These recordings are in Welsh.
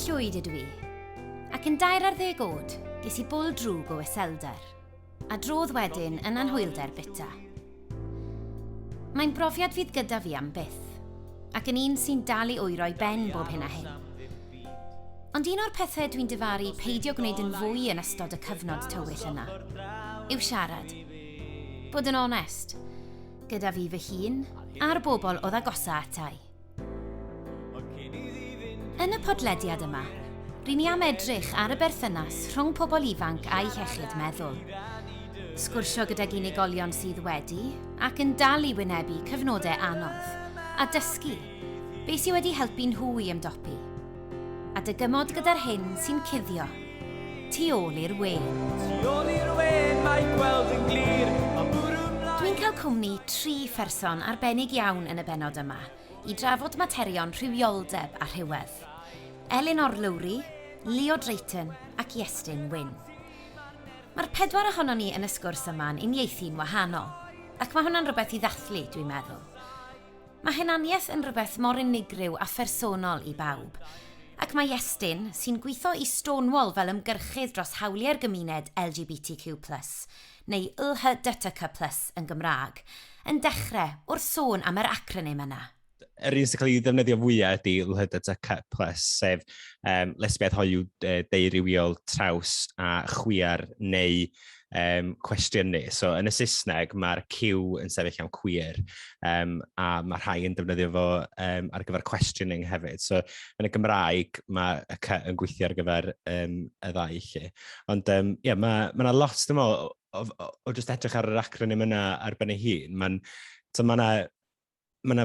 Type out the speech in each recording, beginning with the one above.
Llwyd ydw i, ac yn 13 oed, ges i bwl drwg o iselder, a drodd wedyn yn anhwylder bita. Mae'n brofiad fydd gyda fi am byth, ac yn un sy'n dal i oero'i ben bob hyn a hyn. Ond un o'r pethau dwi'n difaru peidio gwneud yn fwy yn ystod y cyfnod tywyll yna, yw siarad. Bod yn onest, gyda fi fy hun a'r bobl oedd agosa ata i. Yn y podlediad yma, ry'n ni am edrych ar y berthynas rhwng pobl ifanc a'u hiechyd meddwl. Sgwrsio gydag unigolion sydd wedi ac yn dal i wynebu cyfnodau anodd, a dysgu be sydd wedi helpu nhw i ymdopi, a dygymod gyda'r hyn sy'n cuddio tu ôl i'r wên. Tu ôl i'r wên mae gweld yn glir, a bwrw mlaen. Dwi'n cael cwmni tri pherson arbennig iawn yn y bennod yma i drafod materion rhywioldeb a rhywedd. Elinor Lowry, Leo Drayton ac Iestyn Wyn. Mae'r pedwar ohonon ni yn y sgwrs yma'n uniaethu'n wahanol, ac mae hwnna'n rhywbeth i ddathlu, dwi'n meddwl. Mae hunaniaeth yn rhywbeth mor unigryw a phersonol i bawb. Ac mae Iestyn, sy'n gweithio i Stonewall fel ymgyrchydd dros hawliau'r gymuned LGBTQ plus, neu LHDTC plus yn Gymraeg, yn dechrau wrth sôn am yr acronym yna. Yr un sy'n cael ei ddefnyddio fwyaf ydy LHDTC plus, sef lesbiaid hoyw, deurywiol, traws a chwiar neu cwestiynu. So yn y Saesneg mae'r Q yn sefyll am queer, a mae rhai yn defnyddio fo ar gyfer questioning hefyd. So yn y Gymraeg mae y C yn gweithio ar gyfer y ddau lle. Ond ie, yeah, mae ma 'na lot, dwi'n meddwl, o just edrych ar yr acronym yna ar ben ei hun. Mae'n, so mae 'na mae yna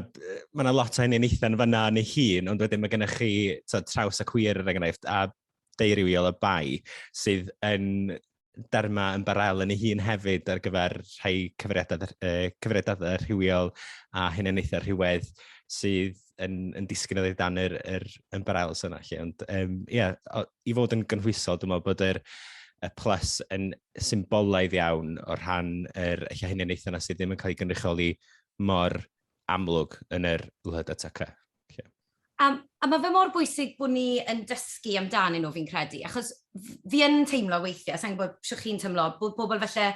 ma 'na lot o hynny'n eitha yn fan'na yn ei hun, ond wedyn mae gennych chi tibod, traws a queer er enghraifft, a deurywiol a bi, sydd yn derma yn barel yn ei hun hefyd ar gyfer rhai cyfeiriadau, cyfeiriadau rhywiol a hunaniaethau rhywedd sydd yn disgyn oddi dan yr ymbarels yna. Lle. Ond yeah, i fod yn gynhwysol, dwi'n meddwl bod y plus yn symbolaidd iawn o rhan yr ella hunaniaethau yna sydd ddim yn cael ei gynrychioli mor amlwg yn yr LHDTC. Lle. A mae fe mor bwysig bod ni yn dysgu amdanyn nhw, fi'n credu, achos fi yn teimlo weithiau, sa'n gwybod sut chi'n teimlo, bod pobl falle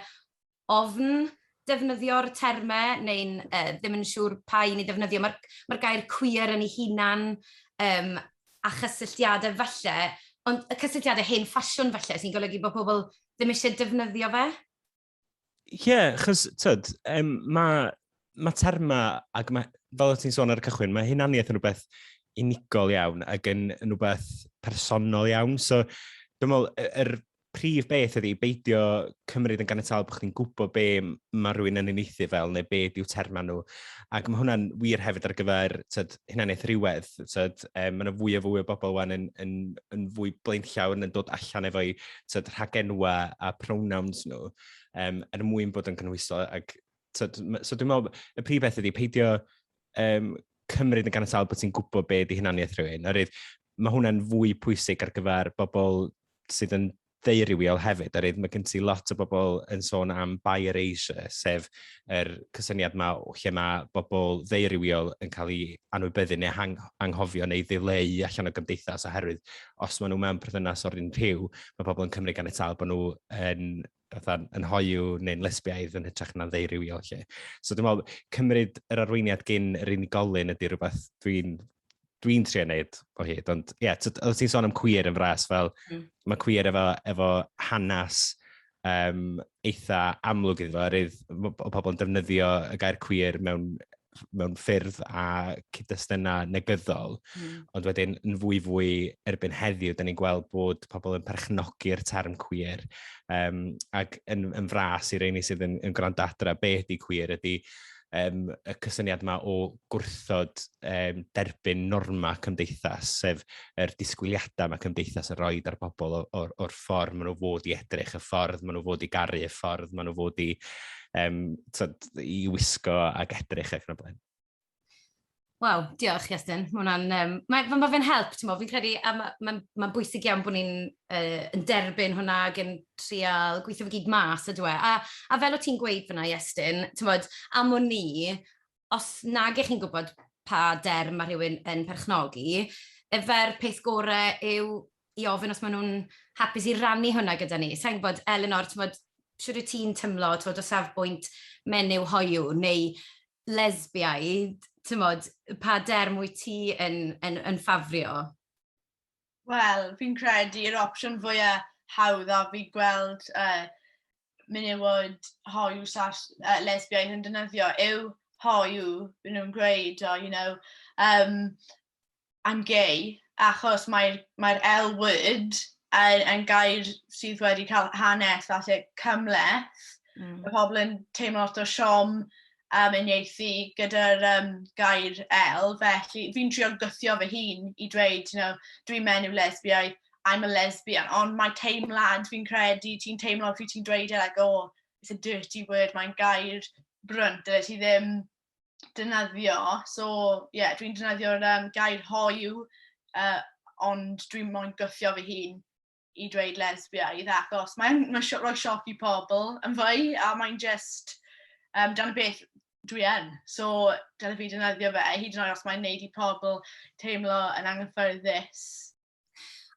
ofn defnyddio'r termau neu'n ddim yn siŵr pa un i ddefnyddio. Mae'r ma gair queer yn ei hunan a chysylltiadau falle, ond y cysylltiadau hen ffasiwn falle sy'n golygu bod pobl ddim eisiau defnyddio fe. Ie, yeah, chos, tyd, mae ma termau, ac mae, fel o ti'n sôn ar y cychwyn, mae hunaniaeth yn rhywbeth unigol iawn ac yn rhywbeth personol iawn. So, dwi'n meddwl, yr prif beth ydy beidio cymryd yn ganiataol bod chdi'n gwybod be mae rhywun yn uniaethu fel neu be ydy'w termau nhw. Ac mae hwnna'n wir hefyd ar gyfer tyd, hunaniaeth rhywedd. Tyd, mae yna fwy a fwy o bobl wan yn fwy blaenllaw yn dod allan efo'u tyd, rhagenwa a pronouns nhw er mwyn bod yn cynhwysol. Ac, tyd, so dwi'n meddwl, y prif beth ydy peidio cymryd yn ganiataol bod ti'n gwybod be ydy hunaniaeth rhywun. Oherwydd mae hwnna'n fwy pwysig ar gyfer bobl sydd yn ddeurywiol hefyd. Oherwydd mae gen ti lot o bobl yn sôn am bi-erasure, sef yr cysyniad yma lle mae bobl ddeurywiol yn cael eu anwybyddu neu anghofio neu ddileu allan o gymdeithas oherwydd os maen nhw mewn perthynas o'r un rhyw, mae pobl yn cymryd ganiataol bod nhw yn, fatha, yn hoyw neu'n lesbiaidd yn hytrach na'n ddeurywiol. Lle. So dwi'n meddwl, cymryd yr arweiniad gyn yr unigolyn ydy rhywbeth dwi'n trio wneud o hyd, ond ie, yeah, oedd ti'n sôn am queer yn fras, fel mae queer efo hanes eitha amlwg iddo fo, oherwydd o pobl yn defnyddio y gair queer mewn ffyrdd a cyd-destunau negyddol, ond wedyn yn fwy fwy erbyn heddiw, da ni'n gweld bod pobl yn perchnogi'r term queer, ac yn fras i reini sydd yn gwrando adra, be ydy queer ydy y cysyniad yma o gwrthod derbyn norma cymdeithas, sef yr disgwyliadau mae cymdeithas yn rhoi ar bobl o'r ffordd maen nhw fod i edrych, y ffordd maen nhw fod i garu, y ffordd maen nhw fod tyd, i wisgo ac edrych ac yn y blaen. Waw, diolch Iestyn. Mae hwnna'n, ma fe'n help, ti'n fi'n credu, a mae'n ma bwysig iawn bod ni'n yn derbyn hwnna ac yn trial gweithio fe gyd mas, ydw e. A fel o ti'n gweud fyna, Iestyn, ti'n bod, am o'n i, os nag ych chi'n gwybod pa derm mae rhywun yn perchnogi, Yfe'r peth gorau yw i ofyn os maen nhw'n hapus i rannu hwnna gyda ni. Sa'n gwybod, Elinor, ti'n siwr wyt ti'n tymlo, ti'n o safbwynt menyw hoiw neu lesbiaid, ti'n modd, pa derm wyt ti yn ffafrio? Wel, fi'n credu yr opsiwn fwyaf hawdd a fi gweld menywod hoyw/lesbiaidd yn defnyddio yw hoyw, byd nhw'n gweud, o, "I'm gay", achos mae'r mae L word yn gair sydd wedi cael hanes falle cymhleth. Mae pobl yn teimlo lot o siom uniaethu gyda'r gair L, felly fi'n trio gwthio fy hun i dweud, "Dwi'n menyw lesbiaidd, I'm a lesbian", ond mae teimlad fi'n credu, ti'n teimlo pryd ti'n dweud e, like, "Oh, it's a dirty word", mae'n gair brwnt, dyle ti ddim defnyddio. So, yeah, dwi'n defnyddio'r gair hoyw, ond dwi'n moyn gwthio fy hun i dweud lesbiaidd, achos mae'n mae rhoi sioc i pobl yn fwy, a mae'n just, dyna beth dwi yn. So, dyle fi defnyddio fe, hyd yn oed os mae'n neud i pobl teimlo yn anghyffyrddus.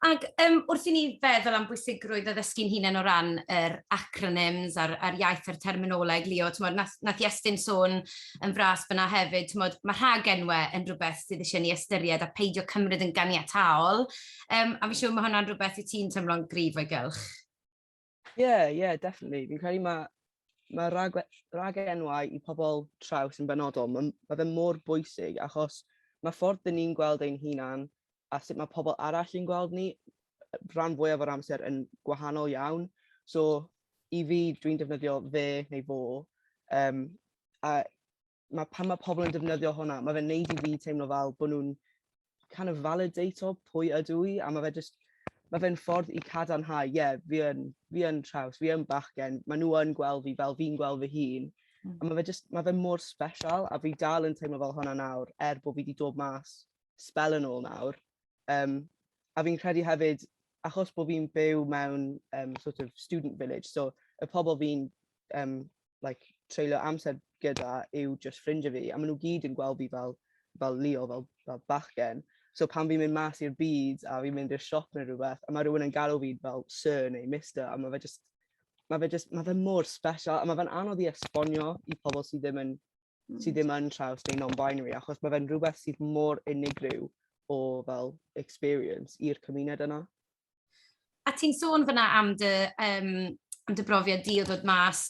Ac wrth i ni feddwl am bwysigrwydd addysgu'n hunain o ran yr acronyms a'r iaith a'r terminoleg, Leo, t'mod, nath Iestyn sôn yn fras fyna hefyd, t'mod, mae rhagenwau yn rhywbeth sydd eisiau ni ystyried a peidio cymryd yn ganiataol. A fi'n siŵr mae hwnna'n rhywbeth i ti'n teimlo'n gryf o'i gylch. Yeah, definitely. Fi'n credu mae rhagenwau i pobl traws yn benodol, mae fe mor bwysig achos mae ffordd dyn ni'n gweld ein hunan a sut mae pobl arall yn gweld ni rhan fwyaf o'r amser yn gwahanol iawn. So, i fi, dwi'n defnyddio fe neu fo, a pan mae pobl yn defnyddio hwnna, mae fe'n neud i fi teimlo fel bod nhw'n kind of validate-o pwy ydw i, a mae fe'n ffordd i cadarnhau, ie, yeah, fi yn traws, fi yn bachgen, mae nhw yn gweld fi fel fi'n gweld fy hun. A mae fe mor special, a fi dal yn teimlo fel hwnna nawr, er bod fi wedi dod mas sbel yn ôl nawr. A fi'n credu hefyd, achos bod fi'n byw mewn sort of student village, so y pobl fi'n like, treulio amser gyda yw just ffrindiau fi, a maen nhw gyd yn gweld fi fel Leo, fel bachgen. So pan fi'n mynd mas i'r byd a fi'n mynd i'r siop neu rhywbeth, a mae rhywun yn galw fi fel sir neu mister, a mae fe mor special, a mae fe'n anodd i esbonio i pobl sydd ddim yn traws neu non-binary, achos mae fe'n rhywbeth sydd mor unigryw o fel experience i'r cymuned yna. A ti'n sôn fyna am dy brofiad di o ddod mas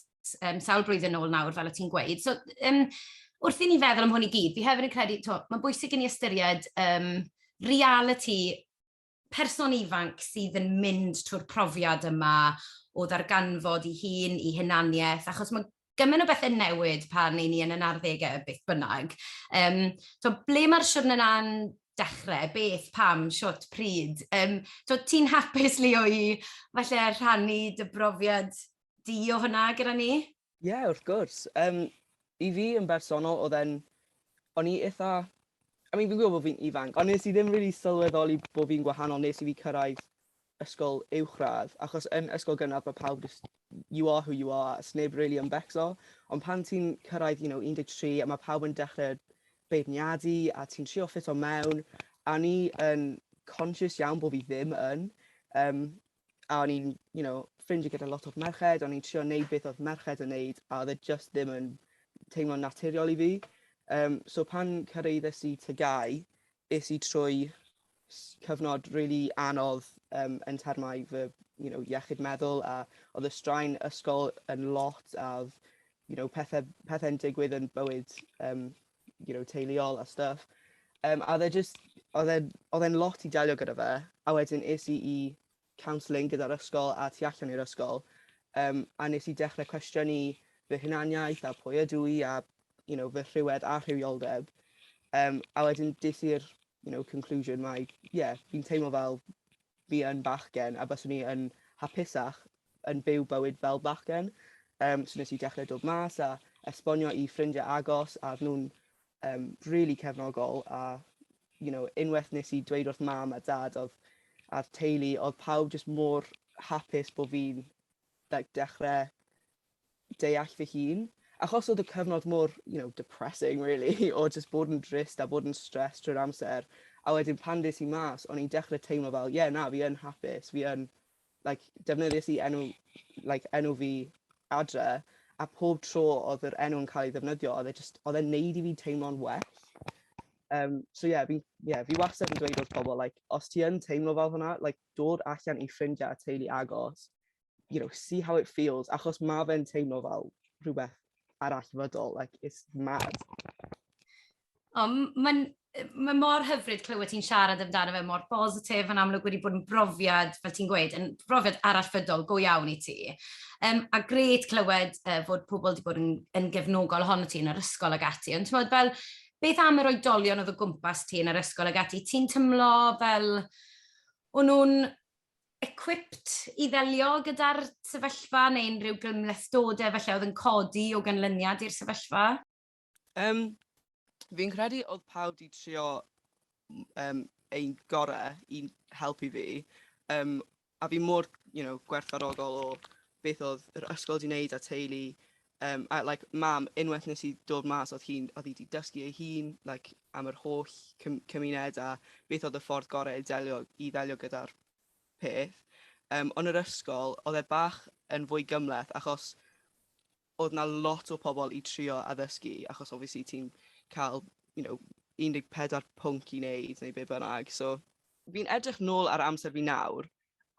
sawl blwyddyn nôl nawr, fel o ti'n gweud. So, wrth i ni feddwl am hwn i gyd, fi hefyd yn credu, to, mae'n bwysig i ni ystyried reality person ifanc sydd yn mynd trwy'r profiad yma o ddarganfod i hun, i hunaniaeth, achos mae gymaint o bethau newid pan ni yn yn arddegau beth bynnag. So, ble mae'r siwrne yna'n dechrau? Beth, pam, siwt, pryd? So, ti'n hapus, Leo, i falle rhannu dy brofiad di o hwnna gyda ni? Ie, yeah, wrth gwrs. I fi yn bersonol, o'n i eitha... I mean, fi'n gwybod bod fi'n ifanc, ond nes i ddim really sylweddoli bod fi'n gwahanol nes i fi cyrraedd ysgol uwchradd, achos yn ysgol gynradd mae pawb just, you are who you are, sneb really yn becso. Ond pan ti'n cyrraedd, 13 a mae pawb yn dechrau beirniadu a ti'n trio ffit o mewn, a ni yn conscious iawn bod fi ddim yn. A o'n i'n ffrindiau gyda lot o merched, o'n i'n trio neud beth oedd merched yn neud, a oedd e just ddim yn teimlo'n naturiol i fi. So pan cyrhaeddes i TGAU, es i trwy cyfnod really anodd yn termau fy iechyd meddwl, a oedd y straen ysgol yn lot a oedd pethau'n digwydd yn bywyd teuluol a stuff. A oedd e just, oedd e'n lot i delio gyda fe, a wedyn es i i counselling gyda'r ysgol a tu allan i'r ysgol, a nes i dechrau cwestiynu fy hunaniaeth a pwy ydw i a fy rhywedd a rhywioldeb. A wedyn des i'r conclusion mai, yeah, fi'n teimlo fel fi yn bachgen a byswn i yn hapusach yn byw bywyd fel bachgen. So nes i dechrau dod mas a esbonio i ffrindiau agos a nhw'n really cefnogol a unwaith nes i dweud wrth mam a dad oedd a'r teulu, oedd pawb just mor hapus bod fi'n like, dechrau deall fy hun. Achos oedd y cyfnod mor, depressing, really, o just bod yn drist a bod yn stressed trwy'r amser. A wedyn dechrau teimlo fel, A wedyn pan des i mas, o'n i'n dechrau teimlo fel, ie, yeah, na, fi yn hapus, fi yn, like, defnyddiais i enw, like, enw fi adre, a pob tro oedd yr enw yn cael ei ddefnyddio, oedd e just, oedd e'n neud i fi teimlo'n well. So yeah, fi, yeah, fi wastad yn dweud wrth pobl, like, os ti yn teimlo fel hwnna, like, dod allan i ffrindiau a teulu agos, see how it feels, achos mae fe'n teimlo fel rhywbeth arallfydol, like, it's mad. O, mae'n ma mor hyfryd clywed ti'n siarad amdano fe mor bositif, yn amlwg wedi bod yn brofiad, fel ti'n gweud, yn brofiad arallfydol go iawn i ti. A grêt clywed fod pobl wedi bod yn gefnogol ohono ti yn yr ysgol ag ati. Ond ti'n fel, beth am yr oedolion oedd o gwmpas ti yn yr ysgol ag ati? Ti'n tymlo fel o'n nhw'n equipped i ddelio gyda'r sefyllfa neu unrhyw gymhlethdodau felly oedd yn codi o ganlyniad i'r sefyllfa? Fi'n credu oedd pawb wedi trio ein gorau i helpu fi. A fi mor gwerthfawrogol o beth oedd yr ysgol wedi wneud a teulu. A like, mam, unwaith nes i dod mas, oedd hi wedi dysgu ei hun, like, am yr holl cymuned a beth oedd y ffordd gorau i ddelio gyda'r peth. Ond yr ysgol, oedd e bach yn fwy gymhleth achos oedd na lot o pobl i trio addysgu, achos obviously ti'n cael 14 pwnc i wneud neu be bynnag. So fi'n edrych nôl ar amser fi nawr,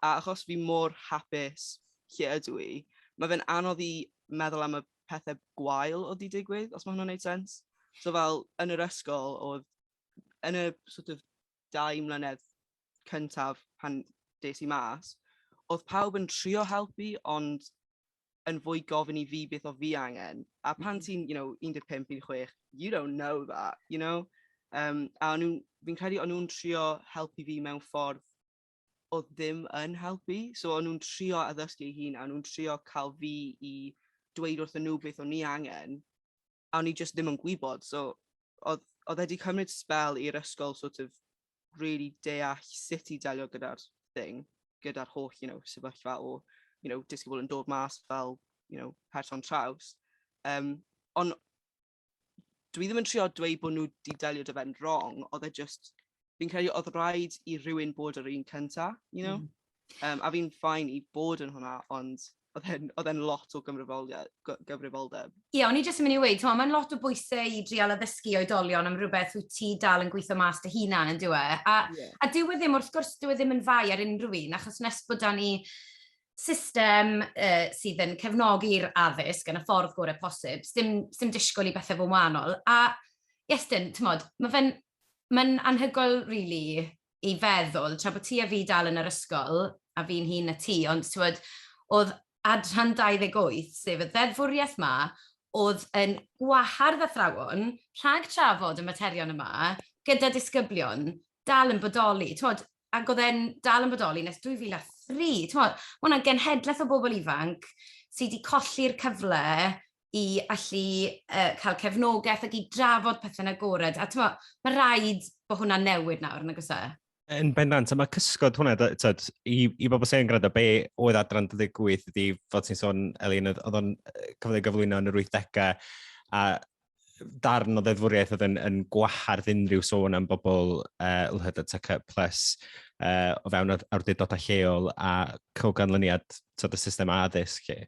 a achos fi mor hapus lle ydw i, mae fe'n anodd i meddwl am y pethau gwael oedd wedi digwydd, os mae hwnna'n gwneud sens. So fel, yn yr ysgol, oedd yn y sort of 2 mlynedd cyntaf pan des i mas, oedd pawb yn trio helpu, ond yn fwy gofyn i fi beth o fi angen. A pan ti'n 15, 16, you don't know that. A fi'n credu o'n nhw'n trio helpu fi mewn ffordd oedd ddim yn helpu. So o'n nhw'n trio addysgu ei hun, a o'n nhw'n trio cael fi i dweud wrthyn nhw beth o'n i angen, a o'n i just ddim yn gwybod. So oedd e wedi cymryd spel i'r ysgol sort of really deall sut i delio gyda'r thing, gyda'r holl sefyllfa o disgybl yn dod mas fel person traws. Ond dwi ddim yn trio dweud bod nhw wedi delio 'da fe'n wrong, oedd e just, fi'n credu oedd rhaid i rhywun bod yr un cynta. A fi'n fine i bod yn hwnna, ond oedd e'n lot o gyfrifoldeb. Ie, o'n i jyst yn mynd i weud, mae'n lot o bwysau i drial addysgu oedolion am rhywbeth wyt ti dal yn gweithio mas dy hunan yn dyw e. A, yeah. a dyw e ddim, wrth gwrs, dyw e ddim yn fai ar unrhyw un, achos nes bod da ni system sydd yn cefnogi'r addysg yn y ffordd gorau posib, dim disgwyl i bethau fod yn wahanol. A Iestyn, ti'n mae fe'n mae'n anhygoel, really, i feddwl, tra bod ti a fi dal yn yr ysgol, a fi'n hŷn na ti, ond ti'n oedd adran 28, sef y ddeddfwriaeth ma, oedd yn gwahardd athrawon rhag trafod y materion yma gyda disgyblion dal yn bodoli. T'mod, ac oedd e'n dal yn bodoli nes 2003. T'mod, mae hwnna'n genhedlaeth o bobl ifanc sydd wedi colli'r cyfle i allu cael cefnogaeth ac i drafod pethau'n agored. A t'mod, mae rhaid bod hwnna'n newid nawr, nag oes e? Yn bendant, a mae cysgod hwnna, tyd, i bobl sy'n gwrando, be oedd adran 28 ydy, fod ti'n sôn, Elin, oedd o'n cafodd ei gyflwyno yn yr 80au, a darn o ddeddfwriaeth oedd yn gwahardd unrhyw sôn am bobl LHDTC plus o fewn awdurdodau lleol a o ganlyniad, tyd, y system addysg. Lle.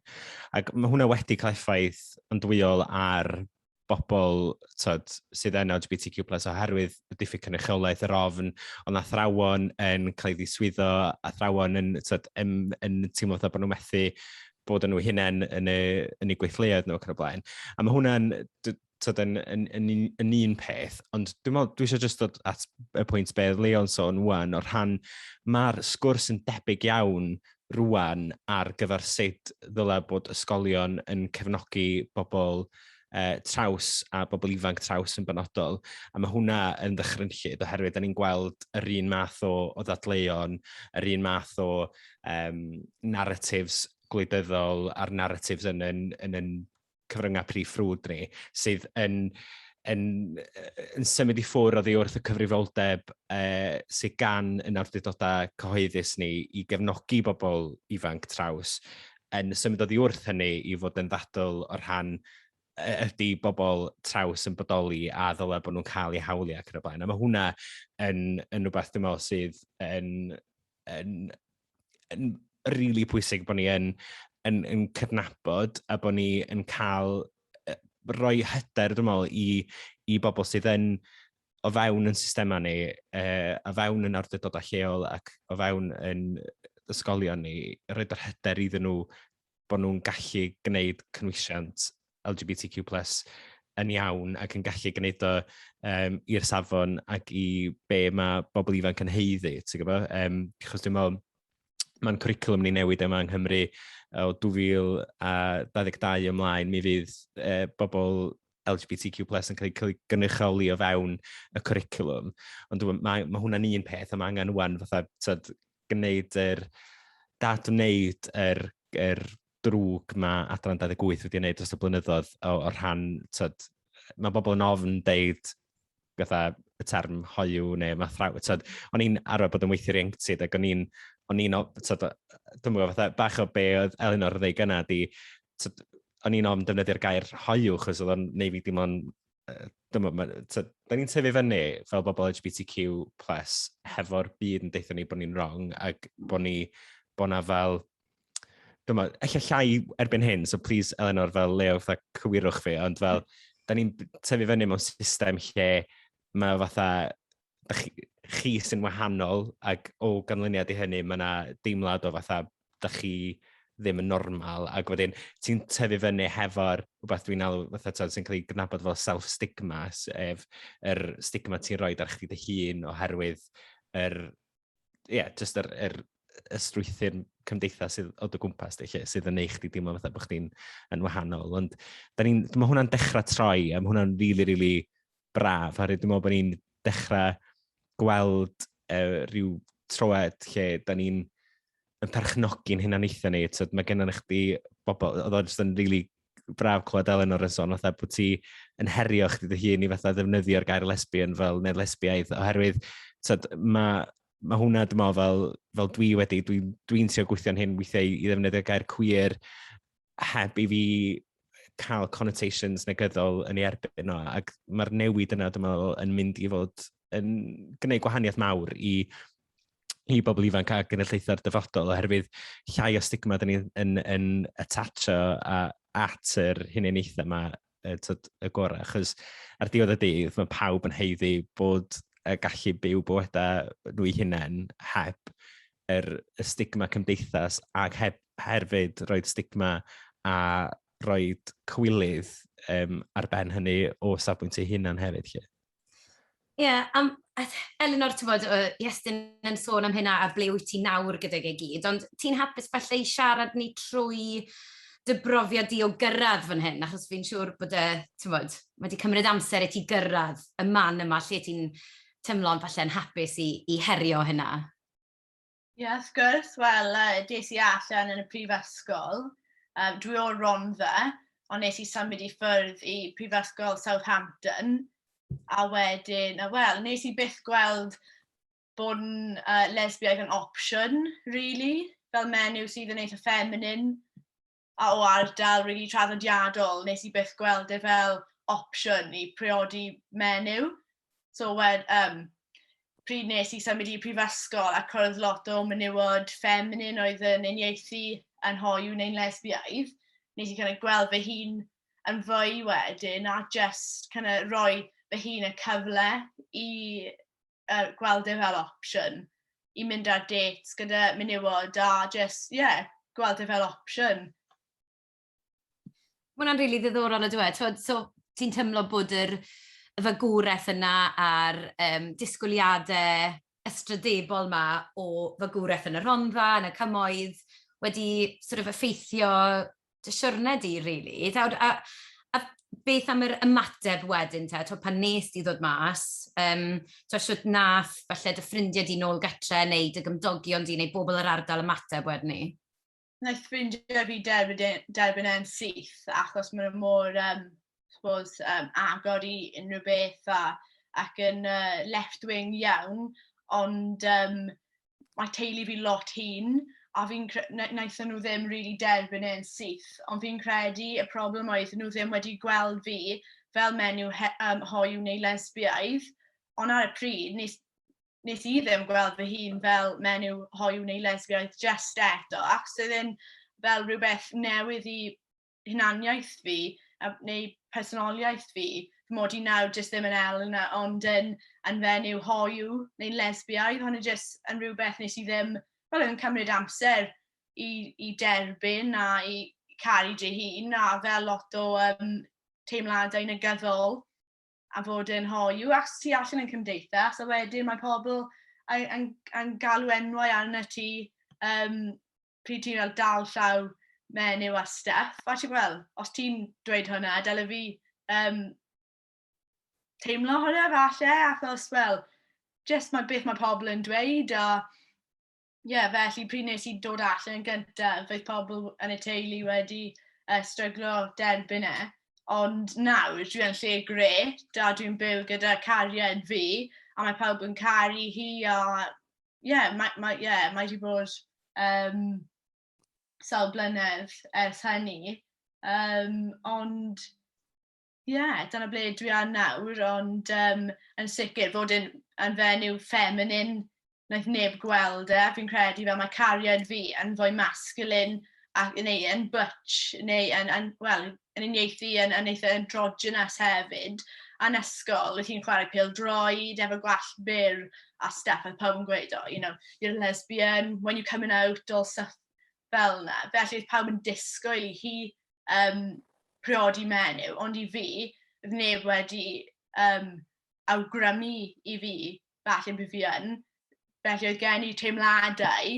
Ac mae hwnna wedi cael effaith andwyol ar bobl, tyd, sydd yn LGBTQ+, oherwydd y diffyg cynrychiolaeth, yr ofn, ond athrawon yn cael ei ddiswyddo, athrawon yn, tyd, yn teimlo fatha bod nhw'n methu bod yn nhw hunain yn eu gweithleoedd nhw ac yn y blaen. A mae hwnna'n, tyd, yn un peth, ond dwi'n meddwl, dwi eisiau just dod at y pwynt be oedd Leon sôn wan, o'r rhan, mae'r sgwrs yn debyg iawn rwan ar gyfer sut ddylai bod ysgolion yn cefnogi bobl traws a bobl ifanc traws yn benodol. A mae hwnna yn ddychrynllyd oherwydd da ni'n gweld yr un math o ddadleuon, yr un math o narratives gwleidyddol a'r narratives yn cyfryngau prif ffrwd ni, sydd yn symud i ffwrdd oddi wrth y cyfrifoldeb sydd gan yn awdurdodau cyhoeddus ni i gefnogi bobl ifanc traws, yn symud oddi wrth hynny i fod yn ddadl o rhan ydy bobl traws yn bodoli a ddyle bod nhw'n cael eu hawliau ac yn y blaen. A mae hwnna yn rhywbeth dwi'n meddwl sydd yn really pwysig bod ni yn cydnabod a bod ni yn cael rhoi hyder, dwi'n meddwl, i bobl sydd yn o fewn yn systemau ni, o fewn yn awdurdodau lleol ac o fewn yn ysgolion ni, rhoi'r hyder iddyn nhw bod nhw'n gallu gwneud cynwysiant LGBTQ+, yn iawn ac yn gallu gwneud o i'r safon ac i be mae bobl ifanc yn haeddu, ti'n gwybod? Achos dwi'n meddwl, mae'n cwricwlwm ni newid yma yng Nghymru o 2022 ymlaen, mi fydd bobl LGBTQ+ yn cael ei gynrychioli o fewn y cwricwlwm. Ond mae hwnna'n un peth, a mae angen wan fatha, tyd, gwneud yr dadwneud yr drwg mae adran 28 wedi gwneud dros y blynyddoedd o rhan, tyd, mae bobl yn ofn deud fatha y term hoiw neu mathraw, tyd, o'n i'n arfer bod yn weithiwr ieuenctid ac o'n i'n, tyd, dwi'n gwybod, fatha bach o be oedd Elinor yn dweud gynna di, tyd, o'n i'n ofn defnyddio'r gair hoiw, chos oedd o'n neud fi dim ond, dwi'n gwybod, da ni'n tyfu fyny fel bobl LGBTQ+, hefo'r byd yn deutha ni bod ni'n wrong, ac bod ni, bod na fel, dwi'n meddwl, ella llai erbyn hyn, so please Elinor fel Leo, fatha cywirwch fi, ond fel, da ni'n tyfu fyny mewn system lle mae fatha, da chi sy'n wahanol, ac o ganlyniad i hynny, mae yna deimlad o fatha, da chi ddim yn normal, ac wedyn ti'n tyfu fyny hefo'r rhywbeth dwi'n alw, fatha t'od, sy'n cael ei gydnabod fel self-stigma, sef yr stigma ti'n rhoi ar chdi dy hun oherwydd yr, ie, yeah, just yr y strwythur cymdeithas sydd o dy gwmpas di, lle, sydd yn neud chdi deimlo fatha bod chdi'n yn wahanol. Ond mae hwnna'n dechrau troi, a mae hwnna'n really, really braf. Oherwydd dwi'n meddwl bod ni'n dechrau gweld rhyw troed lle da ni'n yn perchnogi'n hunaniaethau ni. Tyd, mae gennym chdi bobl, oedd o'n just yn really braf clywed Elinor yn sôn, fatha bod ti yn herio chdi dy hun i fatha ddefnyddio'r gair lesbian fel, neu lesbiaidd, oherwydd tyd, mae hwnna, dwi'n meddwl, fel dwi wedi, dwi trio gweithio'n hyn weithiau i ddefnyddio'r gair queer heb i fi cael connotations negyddol yn ei erbyn o, ac mae'r newid yna, dwi'n meddwl, yn mynd i fod yn gwneud gwahaniaeth mawr i bobl ifanc a genedlaethau'r dyfodol, oherwydd llai o stigma dyn ni yn attachio at yr hunaniaethau yma tyd, y gorau, achos ar diwedd y dydd mae pawb yn haeddu bod gallu byw bywydau nhw eu hunain heb y stigma cymdeithas ac heb hefyd roed stigma a roed cywilydd ar ben hynny o safbwynt eu hunan hefyd. Lle. Ie, yeah, Elinor, ti'n bod, Iestyn yn sôn am hynna a ble wyt ti nawr gydag e gyd, ond ti'n hapus falle i siarad ni trwy dy brofiad di o gyrraedd fan hyn, achos fi'n siŵr bod e, ti'n bod, mae wedi cymryd amser i ti gyrraedd y man yma lle ti'n teimlo'n falle'n hapus i herio hynna. Ie, yeah, wrth gwrs. Wel, des i allan yn y prifysgol. Dwi o'r Rhondda, ond nes i symud i ffwrdd i Prifysgol Southampton. A wedyn, a wel, nes i byth gweld bod yn lesbiaidd yn opsiwn, really. Fel menyw sydd yn eitha feminine a o ardal really traddodiadol, nes i byth gweld e fel opsiwn i priodi menyw. So, pryd nes i symud i prifysgol a cwrdd lot o menywod feminine oedd yn uniaethu yn hoyw neu'n lesbiaidd, nes i kind of gweld fy hun yn fwy wedyn a just kind of rhoi fy hun y cyfle i gweld e fel opsiwn i mynd ar dates gyda menywod a just, yeah, gweld e fel opsiwn. Mae hwnna'n rili ddiddorol yndyw e. T'wod, so ti'n teimlo bod y fagwraeth yna a'r disgwyliadau ystrydebol ma o fagwraeth yn y Rhondda, yn y Cymoedd, wedi sort of effeithio dy siwrne di, really. A beth am yr ymateb wedyn te, t'wod, pan nes di ddod mas, t'wod, shwt nath falle dy ffrindiau di nôl gatre neu dy gymdogion di neu bobl yr ardal ymateb wedyn ni? Wnaeth ffrindiau fi derbyn e'n syth achos maen nhw mor, suppose, agor i unrhyw beth ac yn left-wing iawn, ond mae teulu fi lot hŷn. a fi'n wnaethon nhw ddim really derbyn e'n syth, ond fi'n credu y problem oedd nhw ddim wedi gweld fi fel menyw he, hoyw neu lesbiaidd, ond ar y pryd nes, nes i ddim gweld fy hun fel menyw hoyw neu lesbiaidd just eto, ac sydd yn fel rhywbeth newydd i hunaniaeth fi, a, neu personoliaeth fi, fy mod i nawr jyst ddim yn Elena, ond yn, yn fenyw hoyw neu'n lesbiaidd, hwnna jyst yn rhywbeth nes i ddim, wel, yn cymryd amser i, i derbyn a i caru dy hun, a fel lot o teimladau negyddol a fod yn hoyw, ac ti allan yn cymdeithas, a wedyn mae pobl yn, yn, yn galw enwau arna ti pryd ti'n fel dal llaw menyw a stuff. A ti'n wel, os ti'n dweud hwnna, dyle fi teimlo hwnna falle, achos, wel, just mae beth mae pobl yn dweud, a ie, yeah, felly pryd nes i dod allan yn gyntaf, fydd pobl yn y teulu wedi stryglo derbyn e. Ond nawr, dwi yn lle gret, a dwi'n byw gyda cariad fi, a mae pawb yn caru hi, a ie, yeah, mae, mae, yeah, mae wedi bod sawl blynedd ers hynny. Ond ie, yeah, dyna ble dwi ar nawr, ond yn sicr fod yn, yn fenyw feminine, wnaeth neb gweld e, fi'n credu fel mae cariad fi yn fwy masculine, ac, neu yn butch, neu yn, yn, well, yn uniaethu yn, yn eitha androgynous hefyd. Yn ysgol, wyt ti'n chwarae pêl-droed efo gwallt byr a stuff, a pawb yn gweud, "Oh, you're a lesbian, when you coming out?" all stuff fel yna. Felly oedd pawb yn disgwyl i hi priodi menyw, ond i fi, oedd neb wedi awgrymu i fi, falle bydd fi yn. Felly oedd gen i teimladau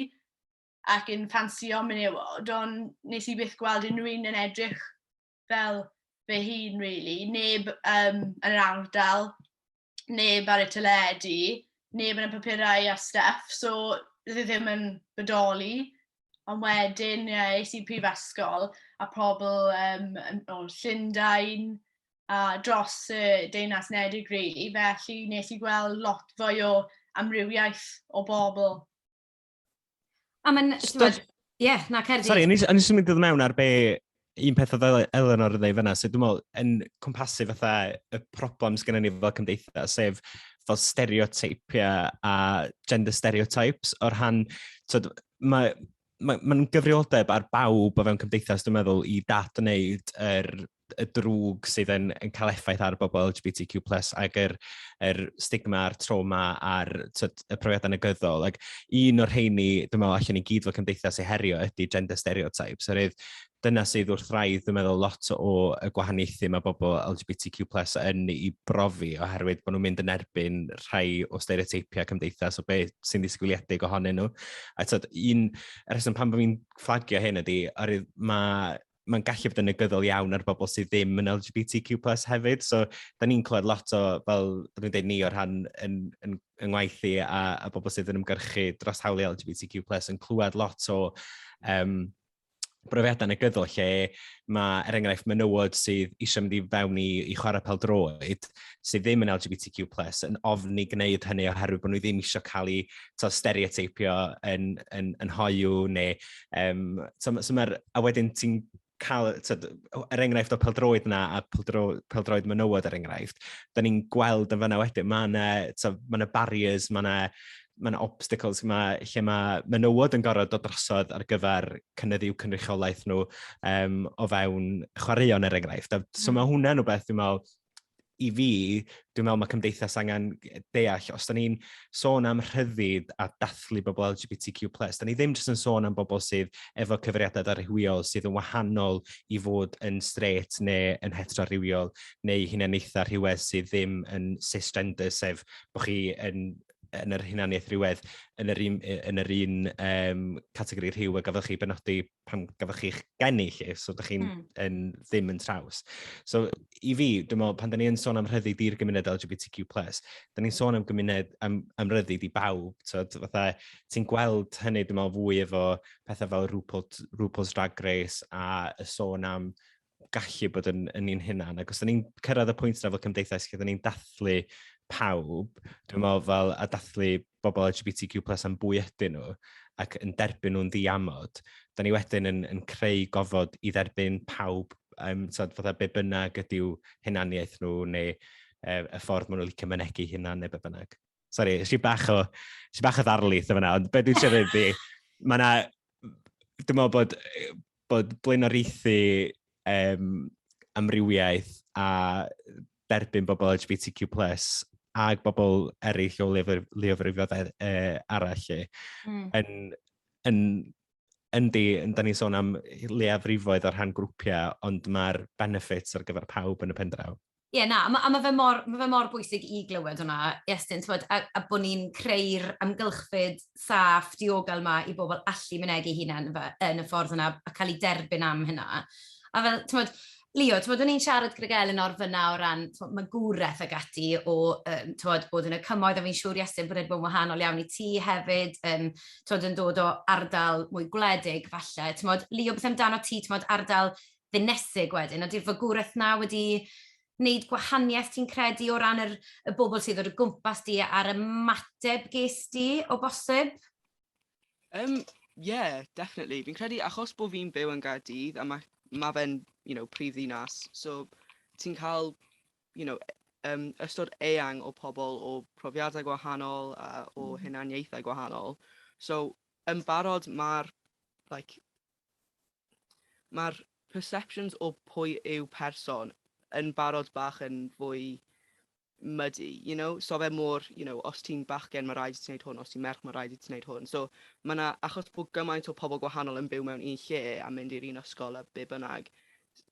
ac yn ffansio menywod, ond nes i byth gweld unrhyw un yn edrych fel fy hun, really. Neb yn yr ardal, neb ar y teledu, neb yn y papurau a stuff, so oedd e ddim yn bodoli. Ond wedyn, yeah, es i prifysgol a pobl o Llundain a dros y Deyrnas Unedig, really. Felly nes i gweld lot fwy o amrywiaeth o bobl. A mae'n... Ie, na, cer di. Sorry, o'n i jyst yn mynd i ddod mewn ar be un peth oedd Eleanor yn dweud fyna, sydd dwi'n meddwl yn cwmpasu fatha y problems gennym ni fel cymdeithas, sef fel stereotypiau a gender stereotypes o'r rhan, tyd, mae mae'n ma gyfrifoldeb ar bawb o fewn cymdeithas, dwi'n meddwl, i dat-wneud yr, y drwg sydd yn, yn cael effaith ar bobl LGBTQ+, ac yr, yr stigma a'r trauma a'r tyd, y profiadau negyddol. Ac un o'r rheini, dwi'n meddwl, allan ni gyd fel cymdeithas i herio ydy gender stereotypes. Oherwydd dyna sydd wrth raidd, dwi'n meddwl, lot o y gwahaniaethu mae bobl LGBTQ+ yn ei brofi oherwydd bod nhw'n mynd yn erbyn rhai o stereoteipiau cymdeithas o beth sy'n ddisgwyliedig ohonyn nhw. A tyd, un rheswm pam bod fi'n fflagio hyn ydy, oherwydd mae mae'n gallu bod yn negyddol iawn ar bobl sydd ddim yn LGBTQ+ hefyd. So, da ni'n clywed lot o, fel dwi'n dweud ni o'r rhan yn, yn, yng ngwaith i a bobl sydd yn ymgyrchu dros hawliau LGBTQ+, yn clywed lot o brofiadau negyddol lle mae, er enghraifft, menywod sydd eisiau mynd i fewn i, i chwarae pêl-droed sydd ddim yn LGBTQ+, yn ofni gwneud hynny oherwydd bod nhw ddim eisiau cael eu to, stereoteipio yn, yn, yn hoyw neu... so, so mae'r, a wedyn ti'n cael, tyd, er enghraifft o peldroed yna a peldro, peldroed menywod er enghraifft, da ni'n gweld yn fanna wedyn, mae yna ma yna barriers, mae yna mae yna obstacles ma, lle mae menywod yn gorfod dod drosodd ar gyfer cynyddu i'w cynrychiolaeth nhw o fewn chwaraeon er enghraifft. A, so mae hwnna'n rhywbeth dwi'n meddwl, i fi, dwi'n meddwl mae cymdeithas angen deall, os da ni'n sôn am rhyddid a dathlu bobl LGBTQ+, da ni ddim jyst yn sôn am bobl sydd efo cyfeiriadau rhywiol sydd yn wahanol i fod yn straight neu yn heterorywiol neu hunaniaethau rhywedd sydd ddim yn cisgender, sef bod chi yn yn yr hunaniaeth rhywedd yn yr un, yn yr un categori rhyw a gafodd chi benodi pan gafodd chi'ch geni lle, so ydych chi'n yn, ddim yn traws. So i fi, dwi'n meddwl, pan da ni yn sôn am rhyddid i'r gymuned LGBTQ+, da ni'n sôn am gymuned, am, am ryddid i bawb. So, fatha, ti'n gweld hynny, dwi'n meddwl, fwy efo pethau fel RuPaul, RuPaul's Drag Race a y sôn am gallu bod yn, yn un hunan. Ac os da ni'n cyrraedd y pwynt yna fel cymdeithas lle da ni'n dathlu pawb, dwi'n meddwl fel a dathlu bobl LGBTQ plus am bwy ydyn nhw ac yn derbyn nhw'n ddiamod, da ni wedyn yn creu gofod i dderbyn pawb, tyd, fatha be bynnag ydyw hunaniaeth nhw neu y ffordd maen nhw'n licio mynegi hunan neu be bynnag. Sorry, ys i bach o ddarlith o fyna, ond be dwi'n siarad ydi, mae yna, dwi'n meddwl bod blaenoriaethu amrywiaeth a derbyn bobl LGBTQ+, ag bobl eraill o leiafrifoedd arall yn, yndi, da ni'n sôn am leiafrifoedd o rhan grwpiau, ond mae'r benefits ar gyfer pawb yn y pen draw. Ie, yeah, na, a ma fe mor bwysig i glywed hwnna, Iestyn, t'mod, a bod ni'n creu'r amgylchfyd saff, diogel ma i bobl allu mynegi hunain fe, yn y ffordd yna a cael ei derbyn am hynna. A fel, t'mod, Leo, t'mod, o'n i'n siarad gydag Elinor fyna o ran, t'mod, magwraeth ag ati o t'mod, bod yn y cymoedd, a fi'n siŵr, Iestyn, bod e'n bod yn wahanol iawn i ti hefyd, t'mod, yn dod o ardal mwy gwledig, falle. T'mod, Leo, beth amdano ti, t'mod, ardal ddinesig wedyn, ydy'r fagwraeth na wedi wneud gwahaniaeth, ti'n credu, o ran y bobl sydd o'r gwmpas di a'r ymateb ges di o bosib? Yeah, definitely. Fi'n credu achos bod fi'n byw yn Gaerdydd a mae fe'n prif ddinas, so ti'n cael ystod eang o pobl o profiadau gwahanol a o hunaniaethau gwahanol. So, yn barod mae'r like, mae'r perceptions o pwy yw person yn barod bach yn fwy muddy. So fe mor, os ti'n bachgen, mae rhaid i ti wneud hwn, os ti'n merch, mae rhaid i ti wneud hwn. So mae yna, achos bod gymaint o pobl gwahanol yn byw mewn un lle a mynd i'r un ysgol a be bynnag,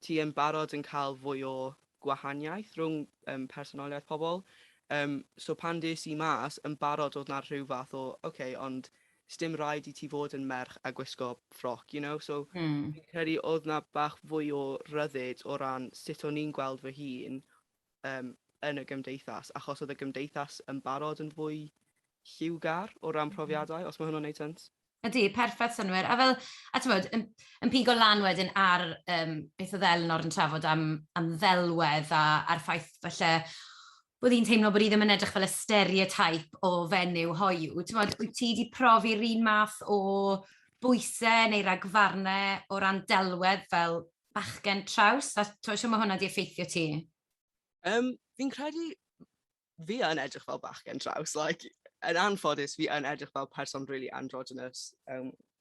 ti yn barod yn cael fwy o gwahaniaeth rhwng personoliaeth pobl. So pan des i mas, yn barod oedd na rhyw fath o, okay, ond dim rhaid i ti fod yn merch a gwisgo ffroc. So fi'n credu oedd na bach fwy o ryddid o ran sut o'n i'n gweld fy hun yn y gymdeithas, achos oedd y gymdeithas yn barod yn fwy lliwgar o ran profiadau, os mae hwnna'n neud sense. Ydy, perffaith synwyr. A fel, a ti'n yn pigo lan wedyn ar beth oedd Elinor yn trafod am ddelwedd a'r ffaith falle bod hi'n teimlo bod hi ddim yn edrych fel y stereotype o fenyw hoiw. Ti'n bod, wyt ti wedi profi'r un math o bwysau neu ragfarnau o ran delwedd fel bachgen traws? A ti'n siŵr mae hwnna wedi effeithio ti? Fi'n credu fi yn edrych fel bachgen traws. Like, yn anffodus, fi yn edrych fel person really androgynous.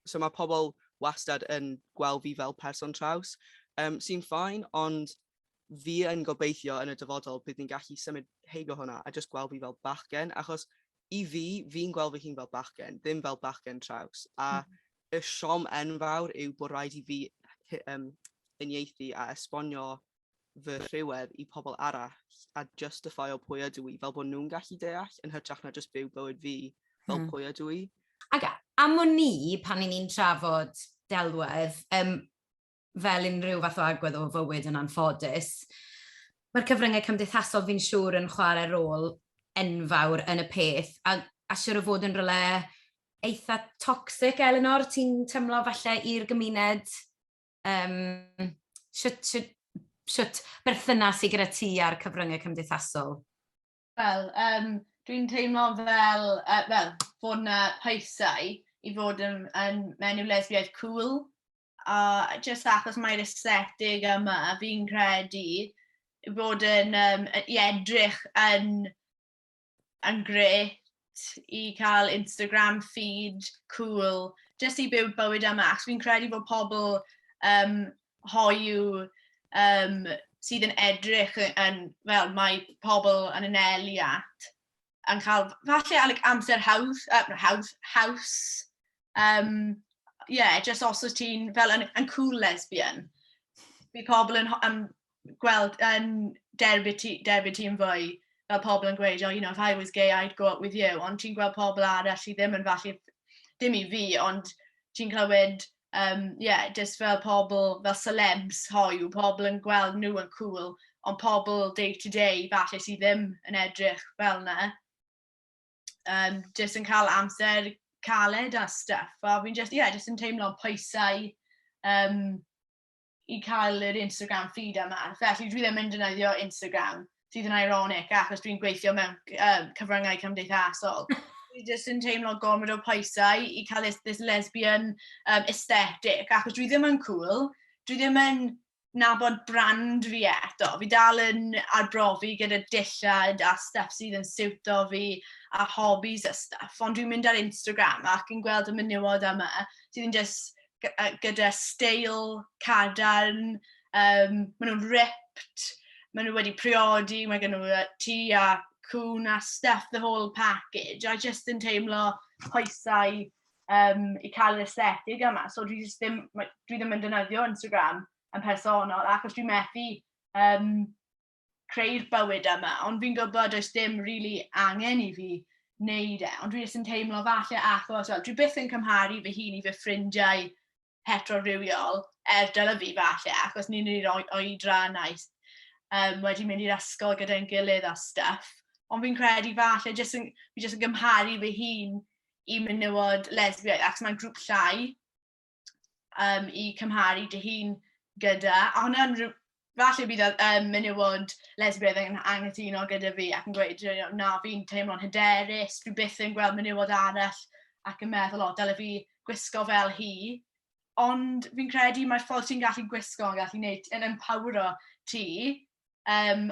So mae pobl wastad yn gweld fi fel person traws, sy'n fine, ond fi yn gobeithio yn y dyfodol bydd ni'n gallu symud heibio hwnna a just gweld fi fel bachgen, achos i fi, fi'n gweld fy hun fel bachgen, ddim fel bachgen traws. A y siom enfawr yw bod rhaid i fi uniaethu a esbonio fy rhywedd i pobl arall a justify o pwy ydw i, fel bod nhw'n gallu deall, yn hytrach na just byw bywyd fi fel pwy ydw i. Ac am o'n ni, pan i ni'n trafod delwedd, fel unrhyw fath o agwedd o fywyd yn anffodus, mae'r cyfryngau cymdeithasol fi'n siŵr yn chwarae rôl enfawr yn y peth, a siŵr o fod yn rhywle eitha toxic, Elinor, ti'n teimlo falle i'r gymuned? Shwt berthynas i gyda ti ar cyfryngau cymdeithasol? Wel, dwi'n teimlo fel fod yna pwysau i fod yn menyw lesbiaidd cool. A just achos mae'r aesthetic yma, fi'n credu bod yn, i edrych yn grêt i cael Instagram feed cool, just i byw bywyd yma. Achos fi'n credu bod pobl hoiw sydd yn edrych yn, fel mae pobl yn anelu at, yn cael falle like, amser hawdd, hawdd, haws. Yeah, just os wyt ti'n fel yn cool lesbian, bydd pobl yn gweld, yn derbyn ti'n fwy, fel pobl yn gweud, "Oh, if I was gay, I'd go out with you." Ond ti'n gweld pobl arall sydd ddim yn falle, dim i fi, ond ti'n clywed, yeah, just fel pobl, fel celebs hoiw, pobl yn gweld nhw yn cool, ond pobl day to day falle sydd ddim yn edrych fel na, just yn cael amser caled a stuff. A fi'n just, yeah, just yn teimlo'n pwysau i cael yr Instagram feed yma. Felly dwi ddim yn defnyddio Instagram. Sydd yn ironic, achos dwi'n gweithio mewn cyfryngau cymdeithasol. Dwi jyst yn teimlo gormod o pwysau i cael this lesbian aesthetic, achos dwi ddim yn cool, dwi ddim yn nabod brand fi eto. Fi dal yn arbrofi gyda dillad a stuff sydd yn siwto fi a hobbies a stuff. Ond dwi'n mynd ar Instagram ac yn gweld y menywod yma sydd yn just gyda steil cadarn, maen nhw'n ripped, maen nhw wedi priodi, mae gen nhw tŷ a cwn a stuff, the whole package. A just yn teimlo pwysau i cael yr aesthetic yma. So dwi, just ddim, dwi ddim yn defnyddio Instagram yn personol, achos dwi'n methu creu'r bywyd yma, ond fi'n gwybod does dim really angen i fi wneud e, ond dwi jyst yn teimlo falle achos, well, dwi byth yn cymharu fy hun i fy ffrindiau heterorywiol, er dyle fi falle, achos ni'n yr oedran nice, wedi mynd i'r ysgol gyda'n gilydd a stuff, ond fi'n credu falle jyst yn, fi jyst yn gymharu fy hun i menywod lesbiaidd, achos mae'n grŵp llai i cymharu dy hun gyda, a hwnna'n falle bydd menywod lesbiaidd yn anghytuno gyda fi ac yn gweud, "Na, fi'n teimlo'n hyderus, dwi byth yn gweld menywod arall ac yn meddwl, o, dyle fi gwisgo fel hi." Ond fi'n credu mae'r ffordd ti'n gallu gwisgo yn gallu gwneud yn empowero ti.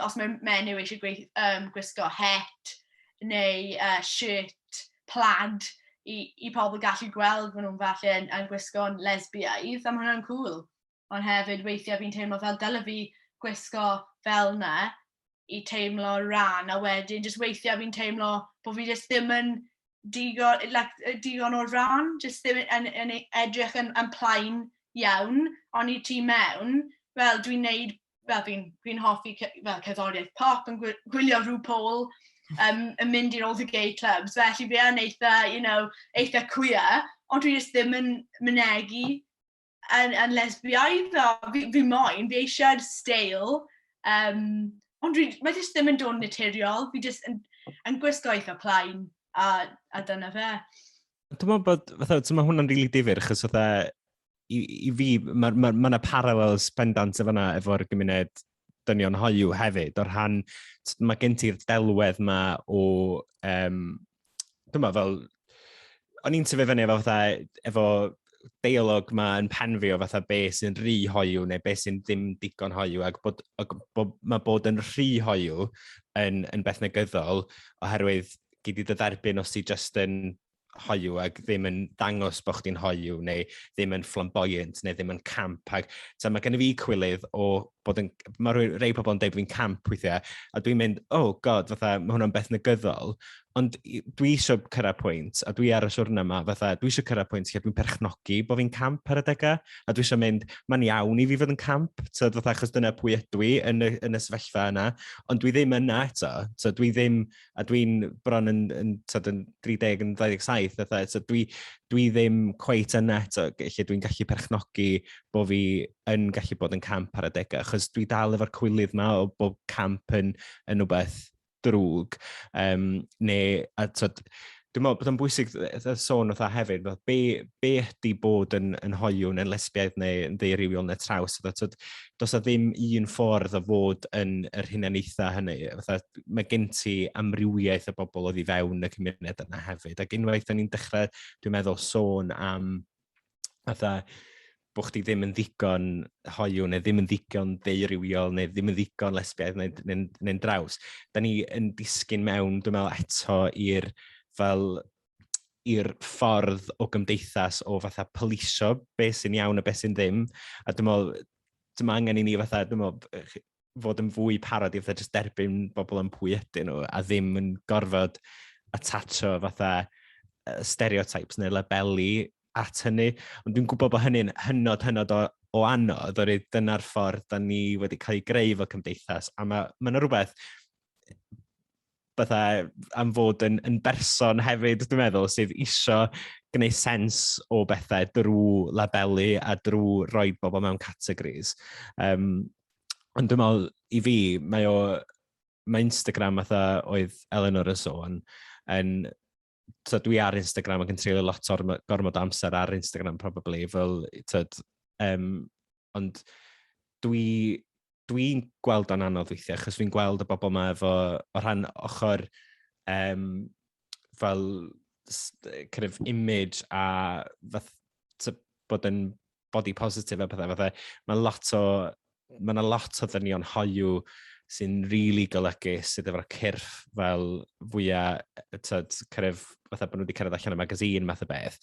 Os mae menyw eisiau gwisgo het neu shirt plaid i pobl gallu gweld bod nhw'n falle yn gwisgo'n lesbiaidd, a mae hwnna'n cool. Ond hefyd weithiau fi'n teimlo fel dyle fi gwisgo fel na i teimlo rhan, a wedyn jyst weithiau fi'n teimlo bod fi jyst ddim yn digon, like, digon o'r rhan, jyst ddim yn edrych yn plaen iawn, ond i ti mewn, fel dwi'n neud, fel fi hoffi fel cerddoriaeth pop, yn gwylio RuPaul, yn mynd i'r all the gay clubs, felly fi yn eitha queer, ond dwi jyst ddim yn mynegi yn lesbiaidd, a fi moyn, fi eisiau'r steil, ond mae jyst ddim yn dod yn naturiol, fi jyst yn gwisgo eitha plaen, a dyna fe. Dwi'n meddwl bod, fatha, mae hwnna'n rili difyr, achos fatha, i fi, mae ma 'na parallels pendant efo yna efo'r gymuned dynion hoyw hefyd, o'r rhan, mae gen ti'r delwedd ma o, dwi'n meddwl fel, o'n i'n tyfu fyny efo fatha, efo deialog ma yn pen fi o fatha be sy'n rhy hoyw neu be sy'n ddim digon hoyw, ac mae bod yn rhy hoyw yn beth negyddol oherwydd gei di dy dderbyn os ti just yn hoyw ac ddim yn dangos bod chdi'n hoyw neu ddim yn flamboyant neu ddim yn camp. Ac so mae gen i fi cwilydd o bod yn... Mae rhai pobl yn dweud fi'n camp weithiau, a dwi'n mynd, "Oh God, fatha, mae hwnna'n beth negyddol." Ond dwi eisiau cyrraedd pwynt, a dwi ar y siwrna yma, fatha, dwi eisiau cyrraedd pwynt lle dwi'n perchnogi bod fi'n camp ar adegau, a dwi eisiau mynd, mae'n iawn i fi fod yn camp, so, fatha, achos dyna pwy ydw i yn y sefyllfa yna, ond dwi ddim yna eto, so dwi ddim, a dwi'n bron yn, tyd, yn 30 yn 27, fatha, so dwi ddim cweit yna eto, lle dwi'n gallu perchnogi bod fi yn gallu bod yn camp ar adegau, achos dwi dal efo'r cwilydd ma o bod camp yn rhywbeth drwg. Neu, a, tyd, dwi'n meddwl bod o'n bwysig sôn fatha hefyd, fatha, be ydy bod yn hoyw neu'n lesbiaidd neu yn ddeurywiol neu traws. Fatha, tyd, does 'na ddim un ffordd o fod yn yr hunaniaethau hynny. Fatha, mae gen ti amrywiaeth o bobl oedd i fewn y cymuned yna hefyd. Ac unwaith da ni'n dechrau, dwi'n meddwl, sôn am fatha, bod chdi ddim yn ddigon hoyw neu ddim yn ddigon ddeurywiol neu ddim yn ddigon lesbiaidd neu draws, da ni yn disgyn mewn, dwi'n meddwl, eto i'r fel i'r ffordd o gymdeithas o fatha polisio beth sy'n iawn a beth sy'n ddim. A dwi'n meddwl, dyma angen i ni fatha, dwi'n meddwl, fod yn fwy parod i fatha just derbyn bobl yn pwy ydyn nhw a ddim yn gorfod attachio fatha stereotypes neu labeli at hynny. Ond dwi'n gwybod bod hynny'n hynod, hynod o anodd, oherwydd dyna'r ffordd da ni wedi cael ei greu fel cymdeithas. A mae yna rhywbeth fatha am fod yn berson hefyd, dwi'n meddwl, sydd isio gwneud sens o bethau drwy labelu a drwy roi bobl mewn categories. Ond dwi'n meddwl, i fi, mae Instagram fatha oedd Eleanor yn sôn, yn, so dwi ar Instagram ac yn treulio lot o'r gormod o amser ar Instagram probably, fel, tyd, ond dwi, Dwi'n gweld o'n anodd weithiau, achos fi'n gweld y bobl yma efo, o rhan ochr um, fel kind of image a fath, bod yn body positive a pethau fatha, mae lot o, mae yna lot o ddynion hoyw sy'n really golygus, sydd efo'r cyrff fel fwyaf, tyd, kind of, fatha bod nhw wedi cyrraedd allan y magazine math o beth.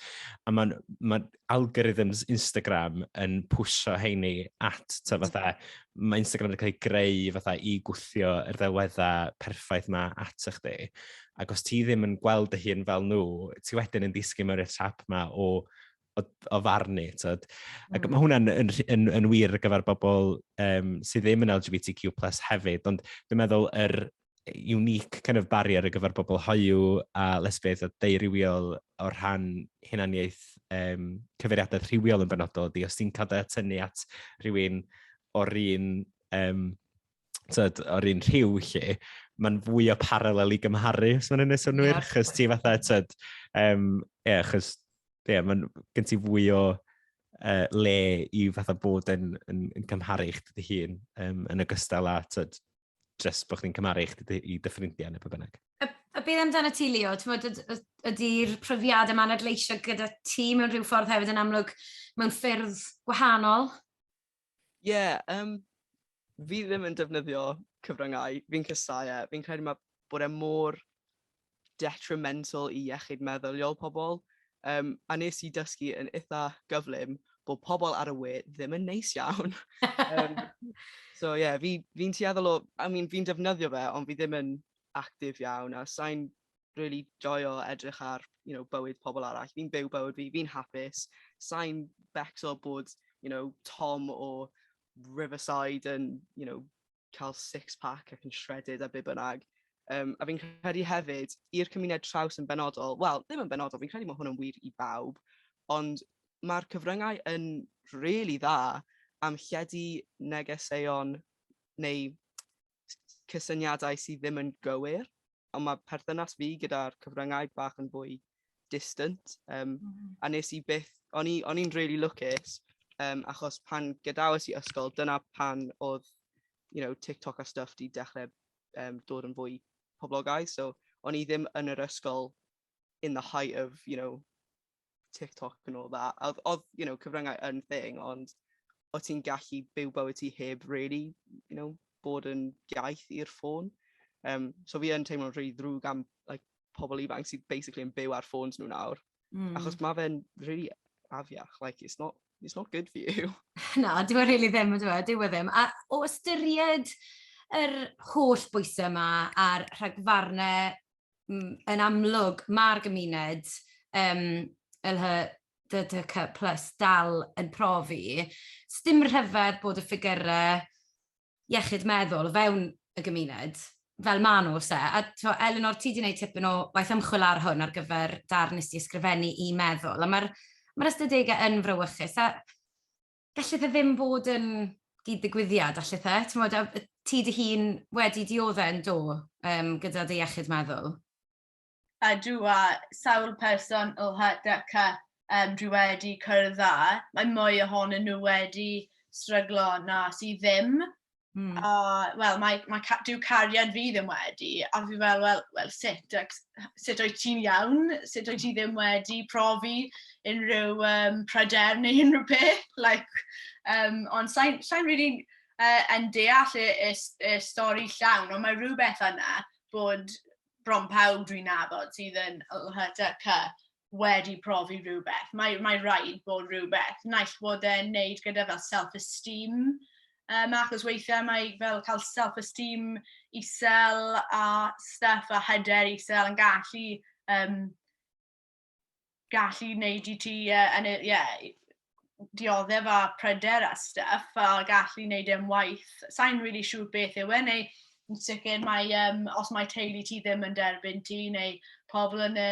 A mae'n ma algorithms Instagram yn pwysio heini at, tyd, fatha, mae Instagram wedi cael ei greu fatha i gwthio yr ddelweddau perffaith ma at chdi. Ac os ti ddim yn gweld dy hun fel nhw, ti wedyn yn disgyn mewn i'r trap ma o o, o farnu. Tyd. Ac mae hwnna'n yn, yn, yn wir ar gyfer bobl um, sydd ddim yn LGBTQ plus hefyd, ond dwi'n meddwl yr unique kind of barrier ar gyfer bobl hoyw a lesbiaidd a deurywiol o rhan hunaniaeth um, cyfeiriadau rhywiol yn benodol ydy, os ti'n cael dy tynnu at rhywun o'r un um, tyd, o'r un rhyw lle, mae'n fwy o paralel i gymharu, os mae'n hynny'n synnwyr, yeah. chos ti fatha, tyd, um, yeah, chos ie, mae'n gen ti fwy o uh, le i fatha bod yn, yn, yn cymharu chdi dy hun, um, yn ogystal â, tyd, just bod chdi'n cymharu chdi i dy ffrindiau neu be bynnag. A, a beth amdano ti, Leo? Ti'n ydy'r profiadau yma'n adleisio gyda ti mewn rhyw ffordd hefyd yn amlwg mewn ffyrdd gwahanol? Ie, yeah, um, fi ddim yn defnyddio cyfryngau, fi'n cysau e. Fi'n credu mae bod e mor detrimental i iechyd meddyliol pobl. Um, a nes i dysgu yn eitha gyflym bod pobl ar y we ddim yn neis iawn. um, so ie, yeah, fi'n fi, tueddol o, I mean, fi'n defnyddio fe, ond fi ddim yn actif iawn, a sa'n really joio edrych ar you know, bywyd pobl arall. Fi'n byw bywyd fi, fi'n hapus. Sa'n becso bod you know, Tom o Riverside yn you know, cael six-pack ac yn shredded a be bynnag. Um, a fi'n credu hefyd, i'r cymuned traws yn benodol, wel, ddim yn benodol, fi'n credu mae hwn yn wir i bawb, ond mae'r cyfryngau yn really dda am lledu negeseuon neu cysyniadau sydd ddim yn gywir, ond mae perthynas fi gyda'r cyfryngau bach yn fwy distant. Um, mm. A nes i byth, o'n i'n really lwcus, um, achos pan gadawes i ysgol, dyna pan oedd you know, TikTok a stuff di dechrau um, dod yn fwy poblogaidd. So, o'n i ddim yn yr ysgol in the height of, you know, TikTok and all that. Oedd, oedd you know, cyfryngau yn thing, ond o ti'n gallu byw bywyd ti heb really, you know, bod yn gaeth i'r ffôn. Um, so fi yn teimlo'n rhy ddrwg am like, pobl ifanc sydd basically yn byw ar ffôns nhw nawr. Achos mae fe'n really afiach. Like, it's not, it's not good for you. Na, dyw e really ddim, dyw e, dyw e ddim. A o ystyried yr holl bwysau yma a'r rhagfarnau yn amlwg, mae'r gymuned um, LHDTC plus dal yn profi. Sdim rhyfedd bod y ffigurau iechyd meddwl o fewn y gymuned fel maen nhw, se. A to, Elinor, ti wedi gwneud tipyn o waith ymchwil ar hwn ar gyfer darn nes ti ysgrifennu i meddwl. A mae'r mae ystadegau yn frawychus. A gallith e ddim bod yn gyd-ddigwyddiad, allith e? Ti'n a ti dy hun wedi dioddef yn do um, gyda dy iechyd meddwl? A dw a sawl person LHDC um, dwi wedi cwrdd â, mae mwy ohonyn nhw wedi stryglo na sydd ddim. A, wel, mae, mae ca dyw cariad fi ddim wedi, a fi fel, wel, well, sut, ac, sut wyt ti'n iawn? Sut wyt ti ddim wedi profi unrhyw um, pryder neu unrhyw peth? Like, um, ond sa'n sa really uh, yn deall y, y, y stori llawn, ond mae rhywbeth yna bod bron pawb dwi'n nabod sydd yn LHDC wedi profi rhywbeth. Mae, mae rhaid bod rhywbeth. Naill bod e'n neud gyda fel self-esteem, um, achos weithiau mae fel cael self-esteem isel a stuff a hyder isel yn gallu um, gallu wneud i ti uh, yn, yeah, dioddef a pryder a stuff a gallu wneud e'n waith. Sa'n really siŵr beth yw e, neu yn sicr mae, um, os mae teulu ti ddim yn derbyn ti, neu pobl yn y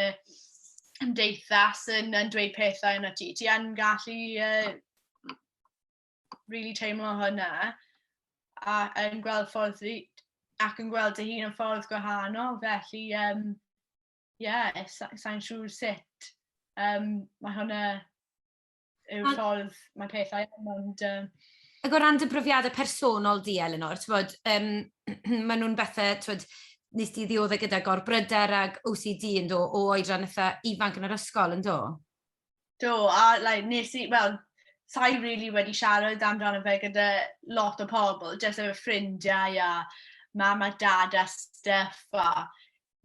ymdeithas yn, yn dweud pethau yna ti, ti yn gallu uh, really teimlo hynna a yn gweld ffordd ac yn gweld dy hun yn ffordd gwahanol, felly um, yeah, sa'n sa siŵr sut um, mae hwnna yw'r ffordd mae pethau yn, ond... Um... Ac o ran dy brofiadau personol di, Elinor, ti'n bod, maen nhw'n bethau, ti'n bod, nes di ddioddau gyda gorbryder ag OCD yn do, o oedran eitha ifanc yn yr ysgol yn do? Do, a like, nes i, wel, sa'i really wedi siarad amdano fe gyda lot o pobl, jyst efo ffrindiau a mam a dad a stuff, a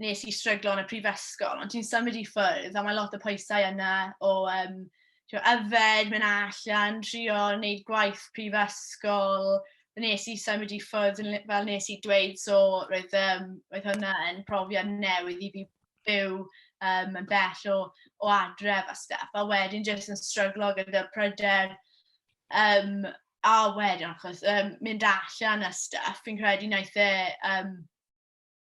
nes i stryglo yn y prifysgol, ond ti'n symud i ffwrdd a mae lot o pwysau yna o yfed, mynd allan, trio wneud gwaith prifysgol. Nes i symud i ffwrdd, fel nes i dweud, so roedd hwnna yn profiad newydd i fi byw yn bell o adref a stuff. A wedyn jyst yn stryglo gyda pryder, a wedyn achos mynd allan a stuff, fi'n credu wnaeth e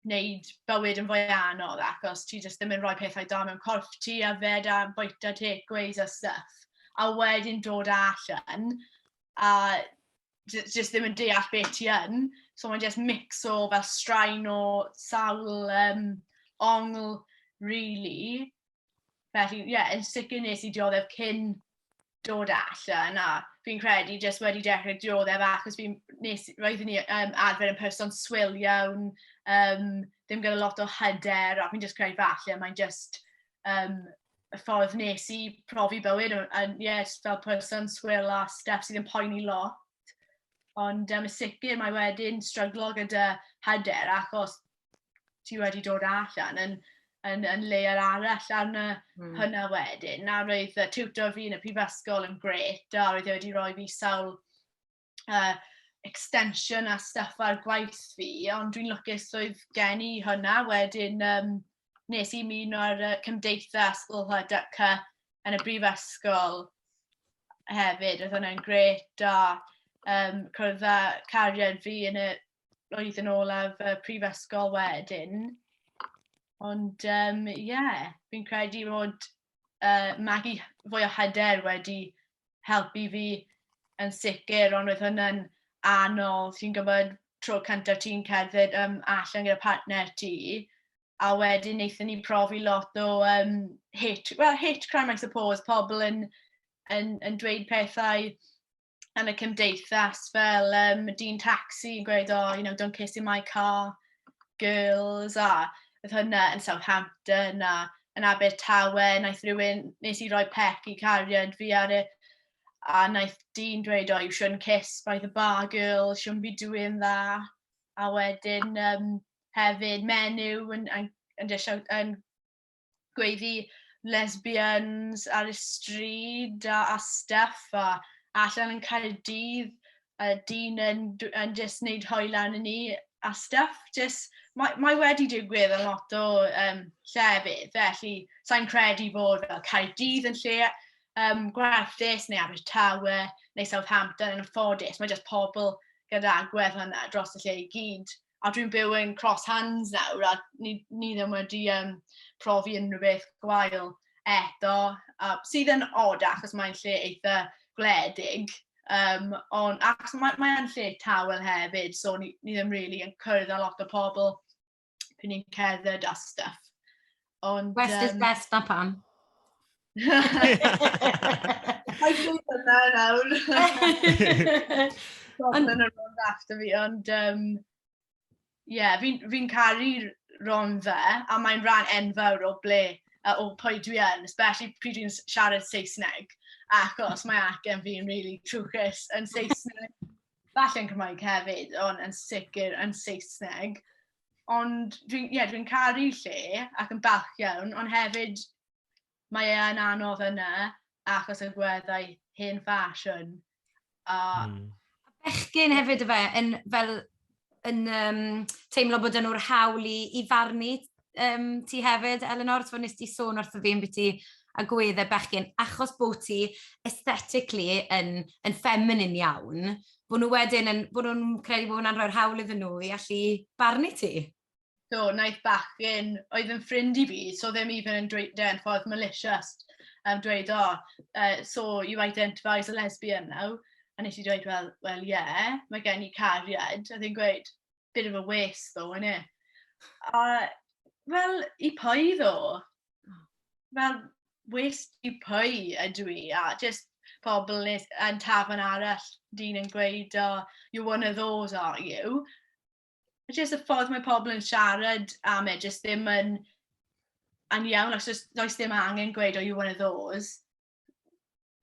wneud bywyd yn fwy anodd achos ti jyst ddim yn rhoi pethau da mewn corff ti, yfed a bwyta takeaways a stuff. A wedyn dod allan a jyst ddim yn deall beth ti yn. So mae'n just mix o fel straen o sawl ongl, really. Felly, ie, yeah, yn sicr nes i dioddef cyn dod allan, a fi'n credu jyst wedi dechrau dioddef achos fi'n nes, roeddwn i arfer yn person swil iawn, ddim gyda lot o hyder, a fi'n just credu falle mae'n just y ffordd nes i profi bywyd, a yeah, just fel person swil a stuff sydd yn poeni lot. Ond yn sicr mae wedyn stryglo gyda hyder achos ti wedi dod allan yn layer arall arno hwnna wedyn. A roedd tutor fi yn y prifysgol yn gret, a roedd e wedi rhoi fi sawl extension a stuff ar gwaith fi, ond dwi'n lwcus oedd gen i hwnna. Wedyn nes i ymuno ar cymdeithas LHDC yn y brifysgol hefyd. Oedd hwnna'n gret, a cwrdd â cariad fi yn y blwyddyn olaf y prifysgol wedyn. Ond yeah, fi'n credu bod magu fwy o hyder wedi helpu fi yn sicr, ond roedd hwnna'n anodd. Ti'n gwybod, tro cyntaf ti'n cerdded allan gyda partner ti, a wedyn wnaethon ni profi lot o hate, well, hate crime, I suppose, pobl yn dweud pethau yn y cymdeithas fel dyn taxi yn gweud, "Oh, don't kiss in my car, girls," a oedd hwnna yn Southampton a yn Abertawe, naeth rhywun, nes i roi peck i cariad fi ar y, a naeth dyn dweud, "Oh, you shouldn't kiss by the bar, girl, shouldn't be doing that." A wedyn hefyd menyw yn just shout, yn gweiddi "lesbians" ar y stryd a stuff, a allan yn Caerdydd, a dyn yn just wneud hwyl arno ni a stuff. Just, mae wedi digwydd yn lot o llefydd, felly sa'n credu bod fel Caerdydd yn lle gwarthus, neu Abertawe, neu Southampton yn ffodus. Mae just pobl gyda agwedd hynna dros y lle i gyd. A dwi'n byw yn Cross Hands nawr, a ni ddim wedi profi unrhyw beth gwael eto. Sydd yn odd achos mae'n lle eitha gwledig. Ond achos mae lle tawel hefyd, so ni ddim really yn cwrdd â lot o pobl pan ni'n cerdded a stuff. Ond, West is best na pam. Mae'n dweud yna nawr. Ond yn y rond after fi, ond yeah, fi caru Rhondda, a mae'n rhan enfawr o ble, o pwy dwi yn, especially pryd dwi'n siarad Saesneg, achos mae acen fi'n really trwchus yn Saesneg. Falle yn Cymraeg hefyd, ond yn sicr yn Saesneg. Ond dwi'n yeah, dwi caru lle ac yn balch iawn, ond hefyd mae e yn anodd yna achos y gweddau hen ffasiwn. A Bechgyn hefyd y fe, yn, fel, yn teimlo bod nhw'r hawl i farnu ti hefyd, Elinor, ti'n nes ti sôn wrtho fi yn byti agweddau bechgyn, achos bod ti aesthetically yn feminine iawn, bod nhw wedyn yn, bod nhw'n credu bod hwnna'n rhoi'r hawl iddyn nhw i allu barnu ti. Do, naeth bachgen oedd yn ffrind i fi, so ddim even yn dweud yn ffordd malicious, dweud, "Oh, so you identify as a lesbian now?" A nes i dweud, Well, yeah, mae gen i cariad." A ddi'n gweud, "Bit of a waste though, innit?" A, wel, i pwy ddo? Fel, waste i pwy ydw i? A just, pobl nes, yn tafarn arall, dyn yn gweud, "Oh, you're one of those, are you?" Just y ffordd mae pobl yn siarad am e, just ddim yn iawn, achos does dim angen gweud, "Oh, you're one of those."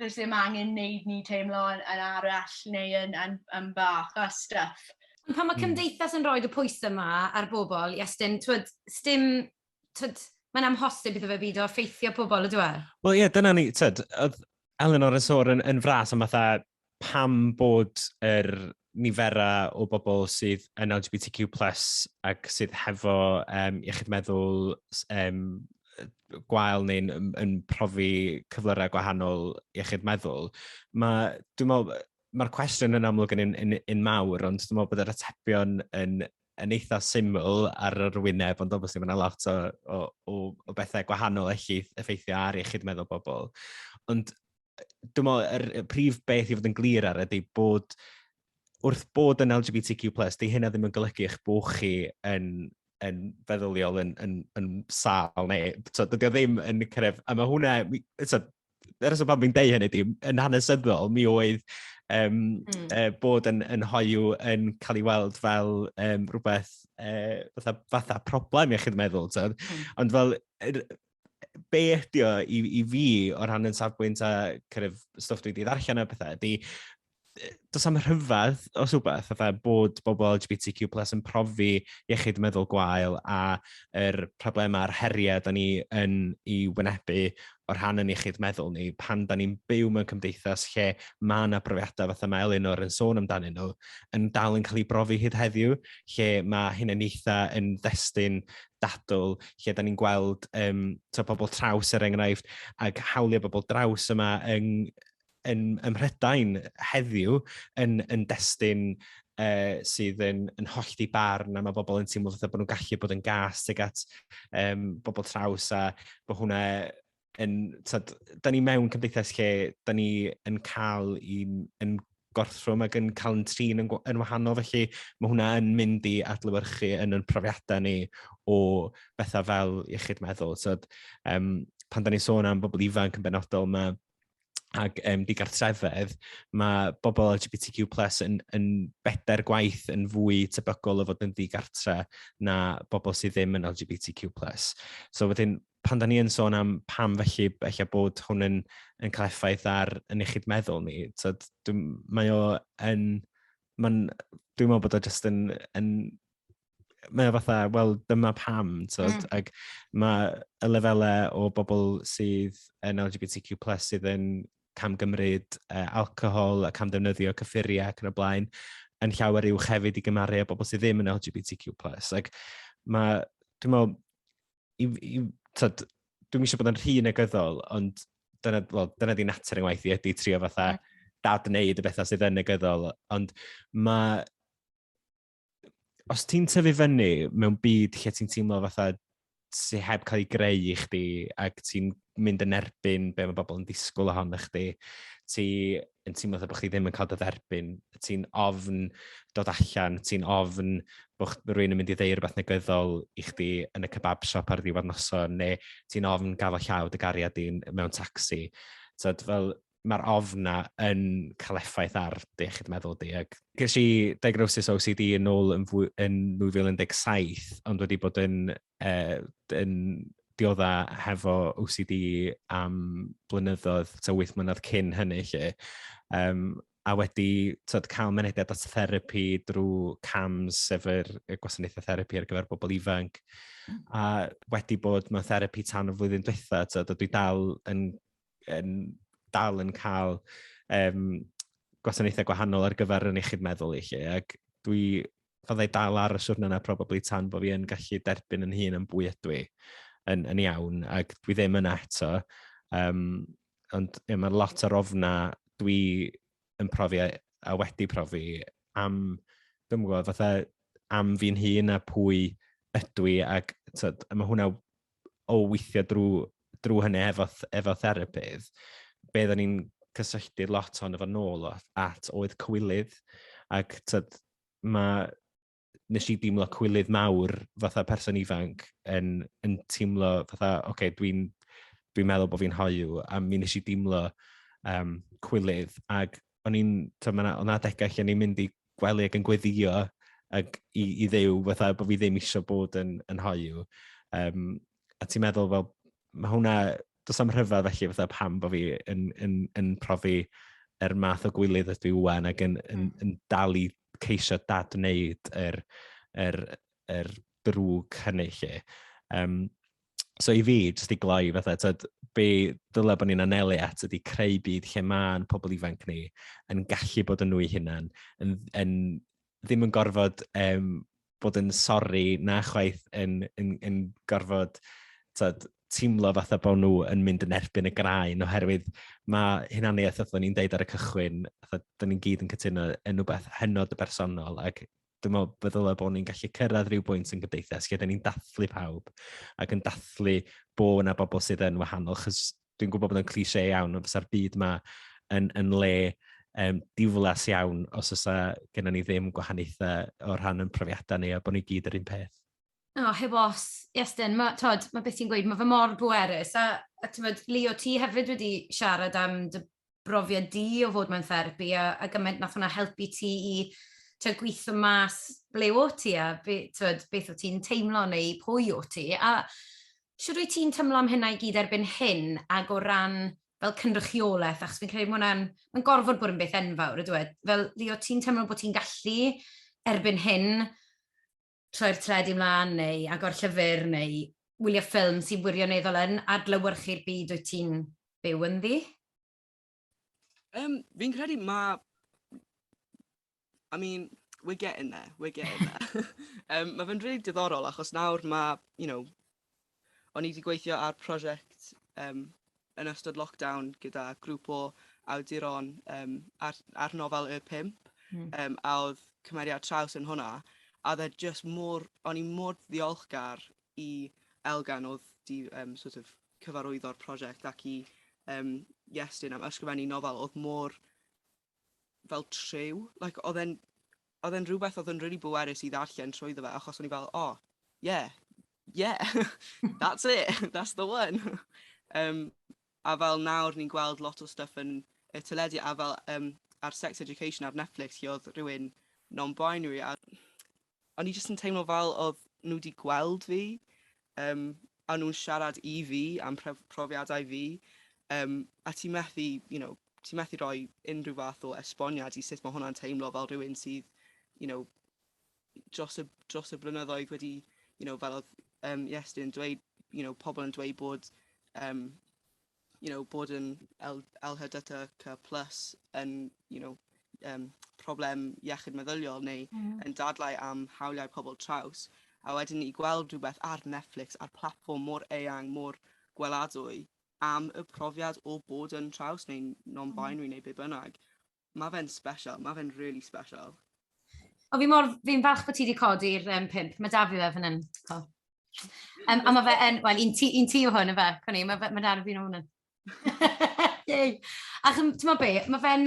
Does ddim angen neud ni teimlo yn arall neu yn bach a stuff. Ond pan mae cymdeithas yn rhoi y pwysau yma ar bobl, Iestyn, twyd, sdim, twyd, mae'n amhosib iddo fe byd o effeithio pobl, ydw e? Wel ie, yeah, dyna ni, tyd, oedd Elinor yn sôn yn fras am fatha pam bod yr nifera o bobl sydd yn LGBTQ+, ac sydd hefo iechyd meddwl gwael neu'n yn profi cyflyrau gwahanol iechyd meddwl. Mae, dwi'n meddwl, mae'r cwestiwn yn amlwg yn un mawr, ond dwi'n meddwl bod yr atebion yn eitha syml ar yr wyneb, ond obviously mae yna lot o bethau gwahanol allu effeithio ar iechyd meddwl bobl. Ond dwi'n meddwl, y prif beth i fod yn glir ar ydy bod wrth bod yn LGBTQ+, di hynna ddim yn golygu eich bod chi yn feddyliol yn sâl neu, so, dydy o ddim yn cyrraedd, a mae hwnna, so, yr reswm pam fi'n deud hynny ydy, yn hanesyddol, mi oedd bod yn hoyw yn cael ei weld fel rhywbeth fatha problem iechyd meddwl. Ond fel, be ydy o i fi o ran yn safbwynt a kind of stwff dwi wedi ddarllen a pethau, ydy does am rhyfedd os wbeth, fatha bod bobl LGBTQ+ yn profi iechyd meddwl gwael a yr problemau a'r heriau da ni yn ei wynebu o rhan yn iechyd meddwl ni pan da ni'n byw mewn cymdeithas lle mae yna brofiadau fatha mae Elinor yn sôn amdanyn nhw yn dal yn cael ei brofi hyd heddiw, lle mae hunaniaethau yn destun dadl, lle da ni'n gweld to, bobl traws er enghraifft, ac hawliau bobl draws yma ym Mhrydain heddiw yn destun sydd yn hollti barn, a mae bobl yn teimlo fatha bod nhw'n gallu bod yn gas tuag at bobl traws a bod hwnna yn, tyd, da ni mewn cymdeithas lle da ni yn cael un gorthrwm ac yn cael yn trin yn wahanol, felly mae hwnna yn mynd i adlewyrchu yn ein profiadau ni o bethau fel iechyd meddwl. So, pan da ni'n sôn am bobl ifanc yn benodol, mae ac digartrefedd, mae bobl LGBTQ+ yn bedair gwaith yn fwy tebygol o fod yn ddigartre na bobl sydd ddim yn LGBTQ+. So wedyn, pan da ni yn sôn am pam felly ella bod hwn yn cael effaith ar yn iechyd meddwl ni, so, mae o yn, mae'n, dwi'n meddwl bod o just yn mae o fatha, wel, dyma pam, tyd, ac mae y lefelau o bobl sydd yn LGBTQ+, sydd yn camgymryd alcohol a camddefnyddio cyffuriau ac yn y blaen, yn llawer uwch hefyd i gymharu â bobl sydd ddim yn LGBTQ+. Ac mae, dwi'n meddwl, tyd, dwi'm eisiau bod yn rhy negyddol, ond dyna, well, dyna di natur yng ngwaith i ydy trio fatha dadwneud y bethau sydd yn negyddol, ond mae os ti'n tyfu fyny mewn byd lle ti'n teimlo fatha sydd heb cael ei greu i chdi ac ti'n mynd yn erbyn be mae bobl yn disgwyl ohono chdi, ti yn teimlo fatha bod chdi ddim yn cael dy dderbyn, ti'n ofn dod allan, ti'n ofn bod rhywun yn mynd i ddeud rhywbeth negyddol i chdi yn y kebab shop ar ddiwedd noson, neu ti'n ofn gafael llaw dy gariad di mewn tacsi. Tyd, fel, mae'r ofn na yn cael effaith ar dy iechyd meddwl di. Ac ges i diagnosis OCD yn ôl yn 2017, ond wedi bod yn diodda hefo OCD am blynyddoedd, ta 8 mlynedd cyn hynny lle. A wedi tyd, cael mynediad at therapi drwy CAMHS, sef y gwasanaethau therapi ar gyfer bobl ifanc. A wedi bod mewn therapi tan y flwyddyn diwetha, tyd, a dwi dal yn cael gwasanaethau gwahanol ar gyfer yn iechyd meddwl i lle. Ac dwi fyddai dal ar y siwrna yna probably tan bod fi yn gallu derbyn yn hun yn bwy ydw i yn iawn, ac dwi ddim yna eto. Ond ie, mae lot o'r ofna dwi yn profi a wedi profi am, dwi'm yn gwybod, fatha am fi'n hun a pwy ydw i, ac tyd, a mae hwnna o weithio drwy hynny efo therapydd, be oedden ni'n cysylltu lot ohono fo nôl at oedd cywilydd, ac tyd, nes i deimlo cywilydd mawr fatha person ifanc yn teimlo fatha, oce, okay, dwi'n dwi meddwl bod fi'n hoyw, a mi nes i deimlo cwilydd, ac o'n i'n, mae yna adegau lle o'n i'n mynd i gwely ac yn gweddio ac i Dduw fatha bod fi ddim eisiau bod yn hoyw. A ti'n meddwl fel, mae hwnna, does am rhyfedd felly fatha pam bod fi yn profi yr math o gwilydd ydw i wan ac yn dal i ceisio dadwneud yr drwg hynny lle. So i fi, jyst i gloi fatha, tyd, be dylai bod ni'n anelu at ydy creu byd lle mae'n pobl ifanc ni yn gallu bod yn nhw eu hunan, yn ddim yn gorfod bod yn sori na chwaith yn gorfod, tyd, teimlo fatha bod nhw yn mynd yn erbyn y graen, oherwydd mae hunaniaeth, fatha ni'n deud ar y cychwyn, fatha, dyn ni'n gyd yn cytuno yn rhywbeth hynod y bersonol, ac dwi'n meddwl byddai bod ni'n gallu cyrraedd rhyw bwynt yn gymdeithas lle dyn ni'n dathlu pawb ac yn dathlu bod yna bobl sydd yn wahanol, chos dwi'n gwybod bod yn cliché iawn, ond fysa'r byd yma yn le diflas iawn os oes gennym ni ddim gwahaniaethau o rhan yn profiadau ni a bod ni gyd yr un peth. O, heb os, Iestyn, mae, tod, mae beth ti'n gweud, mae fe mor bwerus. A ti'n Leo, ti hefyd wedi siarad am dy brofiad di o fod mewn therapi a gymaint nath hwnna helpu ti i tyd, gweithio mas ble o ti a be, tyd, beth o ti'n teimlo neu pwy o ti. A shwd wyt ti'n teimlo am hynna i gyd erbyn hyn ac o ran fel cynrychiolaeth, achos fi'n credu mae hwnna'n mae'n gorfod bod yn beth enfawr, ydw e? Fel, Leo, ti'n teimlo bod ti'n gallu erbyn hyn troi'r teledu ymlaen neu agor llyfr neu wylio ffilm sy'n wirioneddol yn adlewyrchu'r byd wyt ti'n byw ynddi? Fi'n credu ma... I mean, we're getting there, we're getting there. Mae fe'n really diddorol achos nawr mae, o'n i wedi gweithio ar prosiect yn ystod lockdown gyda grŵp o awduron ar nofel Y Pump, a oedd cymeriad traws yn hwnna, a oedd e just mor, o'n i mor ddiolchgar i Elgan oedd di sort of cyfarwyddo'r prosiect ac i Iestyn am ysgrifennu nofel oedd mor fel true. Like, oedd e'n rhywbeth oedd yn really bwerus i ddarllen trwyddo fe, achos o'n i fel, "Oh, yeah, that's it, that's the one." A fel nawr ni'n gweld lot o stuff yn y teledu a fel ar Sex Education ar Netflix lle oedd rhywun non-binary a o'n i jyst yn teimlo fel oedd nhw wedi gweld fi a nhw'n siarad i fi am profiadau fi a ti'n methu rhoi unrhyw fath o esboniad i sut mae hwnna'n teimlo fel rhywun sydd, dros y blynyddoedd wedi, fel oedd Iestyn yn dweud, pobl yn dweud bod yn LHDTC plus yn, problem iechyd meddyliol neu yn dadlau am hawliau pobl traws. A wedyn i gweld rhywbeth ar Netflix, ar platfform mor eang, mor gweladwy, am y profiad o bod yn traws neu non-binary neu be bynnag, mae fe'n special, mae fe'n really special. O, fi'n falch bod ti wedi codi'r Pump. Mae da fi fe fan hyn. A mae fe yn, wel, un ti o hwn, yfe, Connie, mae da fi hwn. Yay. A ti'n meddwl be, mae fe'n,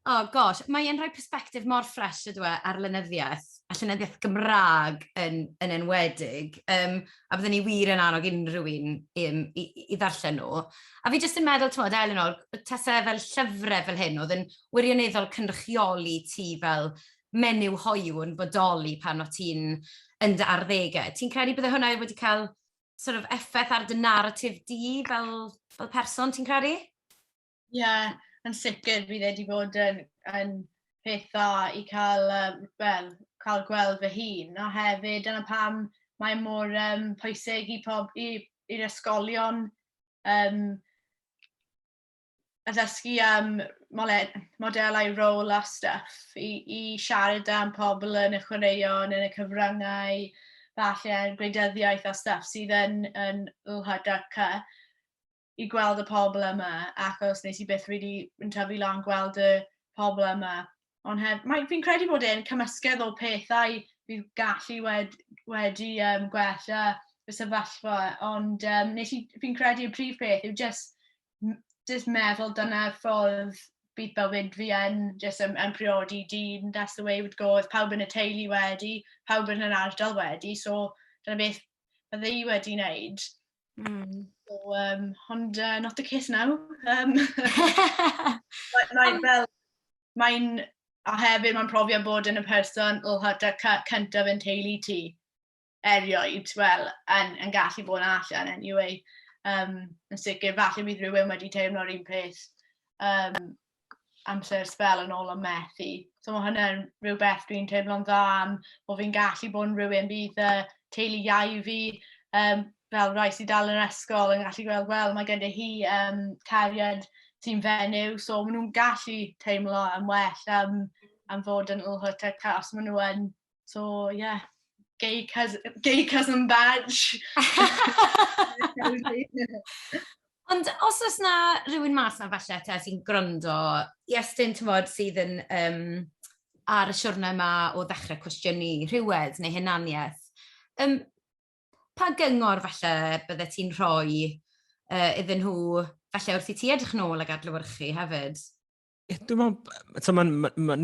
oh gosh, mae'n rhoi perspective mor ffres ydw e ar lenyddiaeth, a llenyddiaeth Gymraeg yn enwedig. A byddwn ni wir yn annog unrhyw un i ddarllen nhw. A fi jyst yn meddwl, ti'n meddwl, Elinor, tasau fel llyfrau fel hyn, oedd yn wirioneddol cynrychioli ti fel menyw hoyw yn bodoli pan o ti'n yn dy arddegau. Ti'n credu bydde hwnna wedi cael sort of effaith ar dy narratif di fel person, ti'n credu? Ie, yeah, yn sicr bydd wedi bod yn peth dda i cael, well, cael gweld fy hun. A hefyd, dyna pam mae mor pwysig i pob, i'r ysgolion addysgu am modelau rôl a stuff i siarad am pobl yn y chwaraeon, yn y cyfryngau, falle yn gwleidyddiaeth a stuff sydd yn LHDC i gweld y pobl yma, achos nes i byth really yn tyfu lan gweld y pobl yma. Ond fi'n credu bod e'n cymysgedd o pethau fydd gallu wedi gwella y sefyllfa, ond fi'n credu y prif peth yw just meddwl dyna'r ffordd bydd bywyd fi yn, just yn priodi dyn, that's the way it would go. Oedd pawb yn y teulu wedi, pawb yn yr ardal wedi, so dyna beth bydde i wedi wneud. So, ond not the case now. Mae'n fel, mae'n, a hefyd mae'n profiad bod yn y person LHDC cyntaf yn teulu ti erioed, wel, yn gallu bod yn allan anyway. Yn sicr, falle bydd rhywun wedi teimlo'r un peth amser sbel yn ôl yn methu. So mae hynny'n rhywbeth dwi'n teimlo'n dda am bod fi'n gallu bod yn rhywun bydd teulu iau fi, fel rai sydd dal yn yr ysgol yn gallu gweld, wel, mae gyda hi cariad sy'n fenyw, so maen nhw'n gallu teimlo yn well am fod yn LHTC os maen nhw yn. So, yeah, gay cousin, gay cousin badge. Ond os oes na rhywun mas na falle te sy'n gwrando, Iestyn, ti'n bod, sydd yn ar y siwrne yma o ddechrau cwestiynu rhywedd neu hunaniaeth, pa gyngor falle bydde ti'n rhoi iddyn nhw, falle wrth i ti edrych nôl ag adlewyrchu hefyd? Ie, dwi'n meddwl, so mae'n ma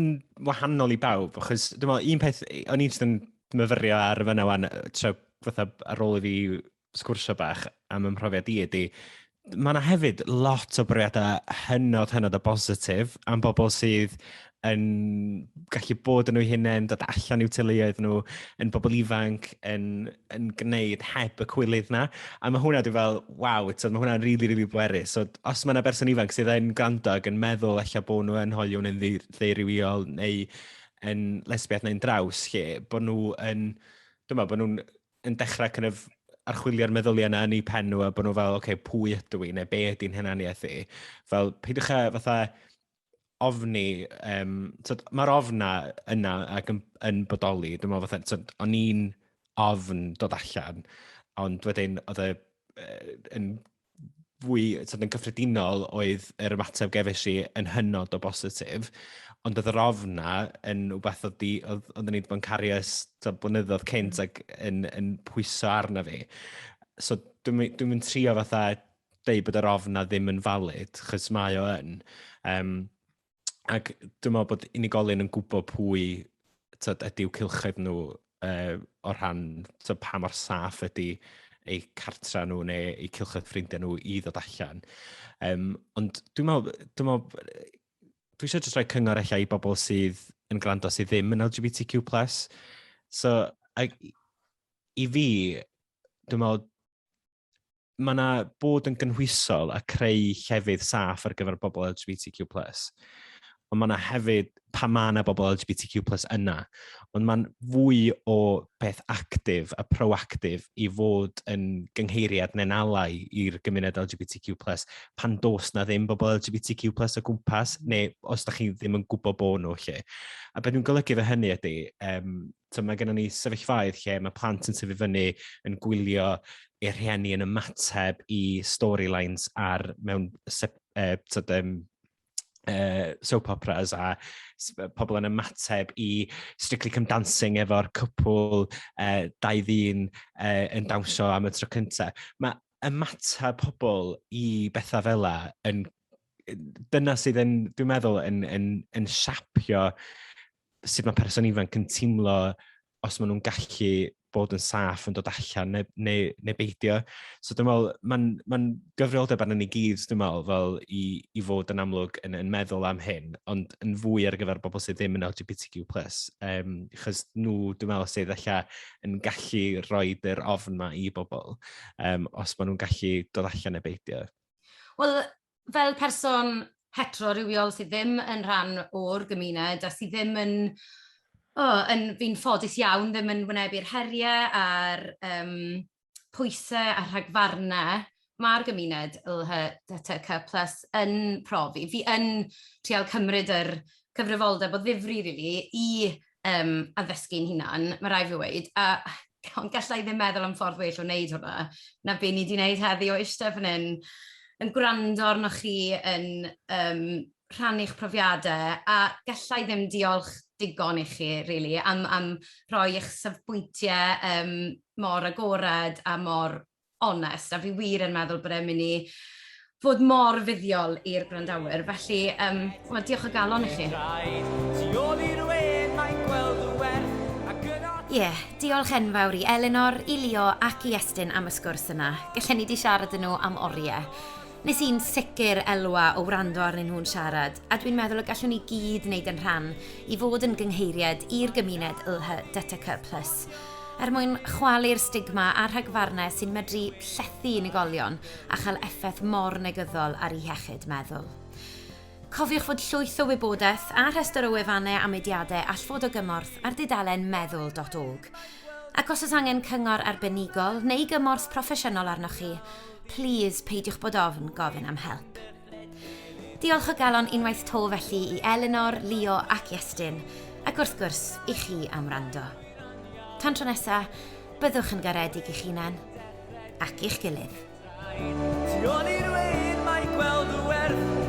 wahanol i bawb, achos dwi'n meddwl, un peth, o'n i'n jyst yn myfyrio ar y fyna wan, tra fatha ar ôl i fi sgwrsio bach am ym mhrofiad i ydy, mae yna hefyd lot o brofiadau hynod, hynod o bositif am bobl sydd yn gallu bod yn nhw hunain, dod allan i'w teuluoedd nhw, yn bobl ifanc, yn gwneud heb y cwilydd na. A mae hwnna, dwi'n fel, waw, so mae hwnna'n rili, rili bwerus. So, os mae yna berson ifanc sydd yn gwrando ac yn meddwl ella bod nhw yn hoyw neu'n ddeurywiol neu yn lesbiaeth neu'n draws, lle, bod nhw yn, dwi'n meddwl, bod nhw'n yn dechrau kind of archwilio'r meddyliau yna yn eu pen nhw a bod nhw fel, oce, okay, pwy ydw i neu be ydy'n hunaniaeth i? Fel, peidiwch â fatha ofni, tyd, mae'r ofn na yna ac yn bodoli, dwi'n meddwl fatha, tyd, o'n i'n ofn dod allan, ond wedyn oedd e yn fwy, tyd, yn gyffredinol oedd yr ymateb gefais i yn hynod o bositif, ond oedd yr ofn na yn rhywbeth oedd di, oedd, oedden ni wedi bod yn cario ers tyd, blynyddoedd cynt ac yn pwyso arno fi. So dwi'n dwi trio fatha deud bod yr ofn na ddim yn valid, chos mae o yn. Ac dwi'n meddwl bod unigolyn yn gwybod pwy tyd, ydy'w cylchoedd nhw o rhan tyd, pa mor saff ydy eu cartra nhw neu eu cylchoedd ffrindiau nhw i ddod allan. Ond dwi'n meddwl, dwi'n meddwl, dwi eisiau jyst rhoi cyngor ella i bobl sydd yn gwrando sydd ddim yn LGBTQ+. So, i fi, dwi'n meddwl, mae yna bod yn gynhwysol a creu llefydd saff ar gyfer bobl LGBTQ+. Ond mae yna hefyd, pan mae yna bobl LGBTQ+ yna, ond mae'n fwy o beth actif a proactif i fod yn gyngheiriad neu'n alai i'r gymuned LGBTQ+, pan dos na ddim bobl LGBTQ+ o gwmpas, neu os da chi ddim yn gwybod bod nhw lle. A beth dwi'n golygu fe hynny ydy, so mae gennym ni sefyllfaoedd lle mae plant yn tyfu fyny yn gwylio eu rhieni yn ymateb i storylines ar mewn tyd, soap operas a pobl yn ymateb i Strictly Come Dancing efo'r cwpl dau ddyn yn dawnsio am y tro cyntaf. Mae ymateb pobl i bethau fel la yn dyna sydd yn, dwi'n meddwl, yn siapio sut mae person ifanc yn teimlo os maen nhw'n gallu bod yn saff yn dod allan neu beidio. So dwi'n meddwl, mae'n ma gyfrioldeb arno ni gyd, dwi'n meddwl, fel i fod yn amlwg yn meddwl am hyn, ond yn fwy ar gyfer bobl sydd ddim yn LGBTQ+. Achos nhw, dwi'n meddwl, sydd ella yn gallu rhoi yr ofn ma i bobl, os maen nhw'n gallu dod allan neu beidio. Wel, fel person heterorywiol sydd ddim yn rhan o'r gymuned a sydd ddim yn, oh, yn fi'n ffodus iawn, ddim yn wynebu'r heriau a'r pwysau a rhagfarnau mae'r gymuned LHDTC plus yn profi. Fi yn trial cymryd yr cyfrifoldeb o ddifri, really, i addysgu'n hunan, mae rhaid fi weud, a ond galla i ddim meddwl am ffordd well o wneud hwnna na be ni wedi wneud heddi o eistedd fan hyn, yn gwrando arnoch chi, yn rhannu'ch profiadau, a galla i ddim diolch digon i chi, really, am rhoi eich safbwyntiau mor agored a mor onest, a fi wir yn meddwl bod e'n mynd i fod mor fuddiol i'r gwrandawyr. Felly, wel, diolch o galon i chi. Tu ôl i'r wên, mae'n gweld y werth, ac yno Ie, yeah, diolch enfawr i Elinor, i Leo ac i Estyn am y sgwrs yna. Gallen ni di siarad â nhw am oriau. Nes i'n sicr elwa o wrando arnyn nhw'n siarad, a dwi'n meddwl y gallwn ni gyd wneud yn rhan i fod yn gyngheiriad i'r gymuned LHDTC+, er mwyn chwalu'r stigma a'r rhagfarnau sy'n medru llethu unigolion a chael effaith mor negyddol ar eu hiechyd meddwl. Cofiwch fod llwyth o wybodaeth a rhestr o wefannau a mudiadau all fod o gymorth ar dudalen meddwl.org. Ac os oes angen cyngor arbenigol neu gymorth proffesiynol arnoch chi, plîs peidiwch bod ofn gofyn am help. Diolch o galon unwaith 'to felly i Elinor, Leo ac Iestyn, ac wrth gwrs i chi am wrando. Tan tro nesa, byddwch yn garedig i'ch hunain ac i'ch gilydd. Tu ôl i'r wên mae gweld y werth.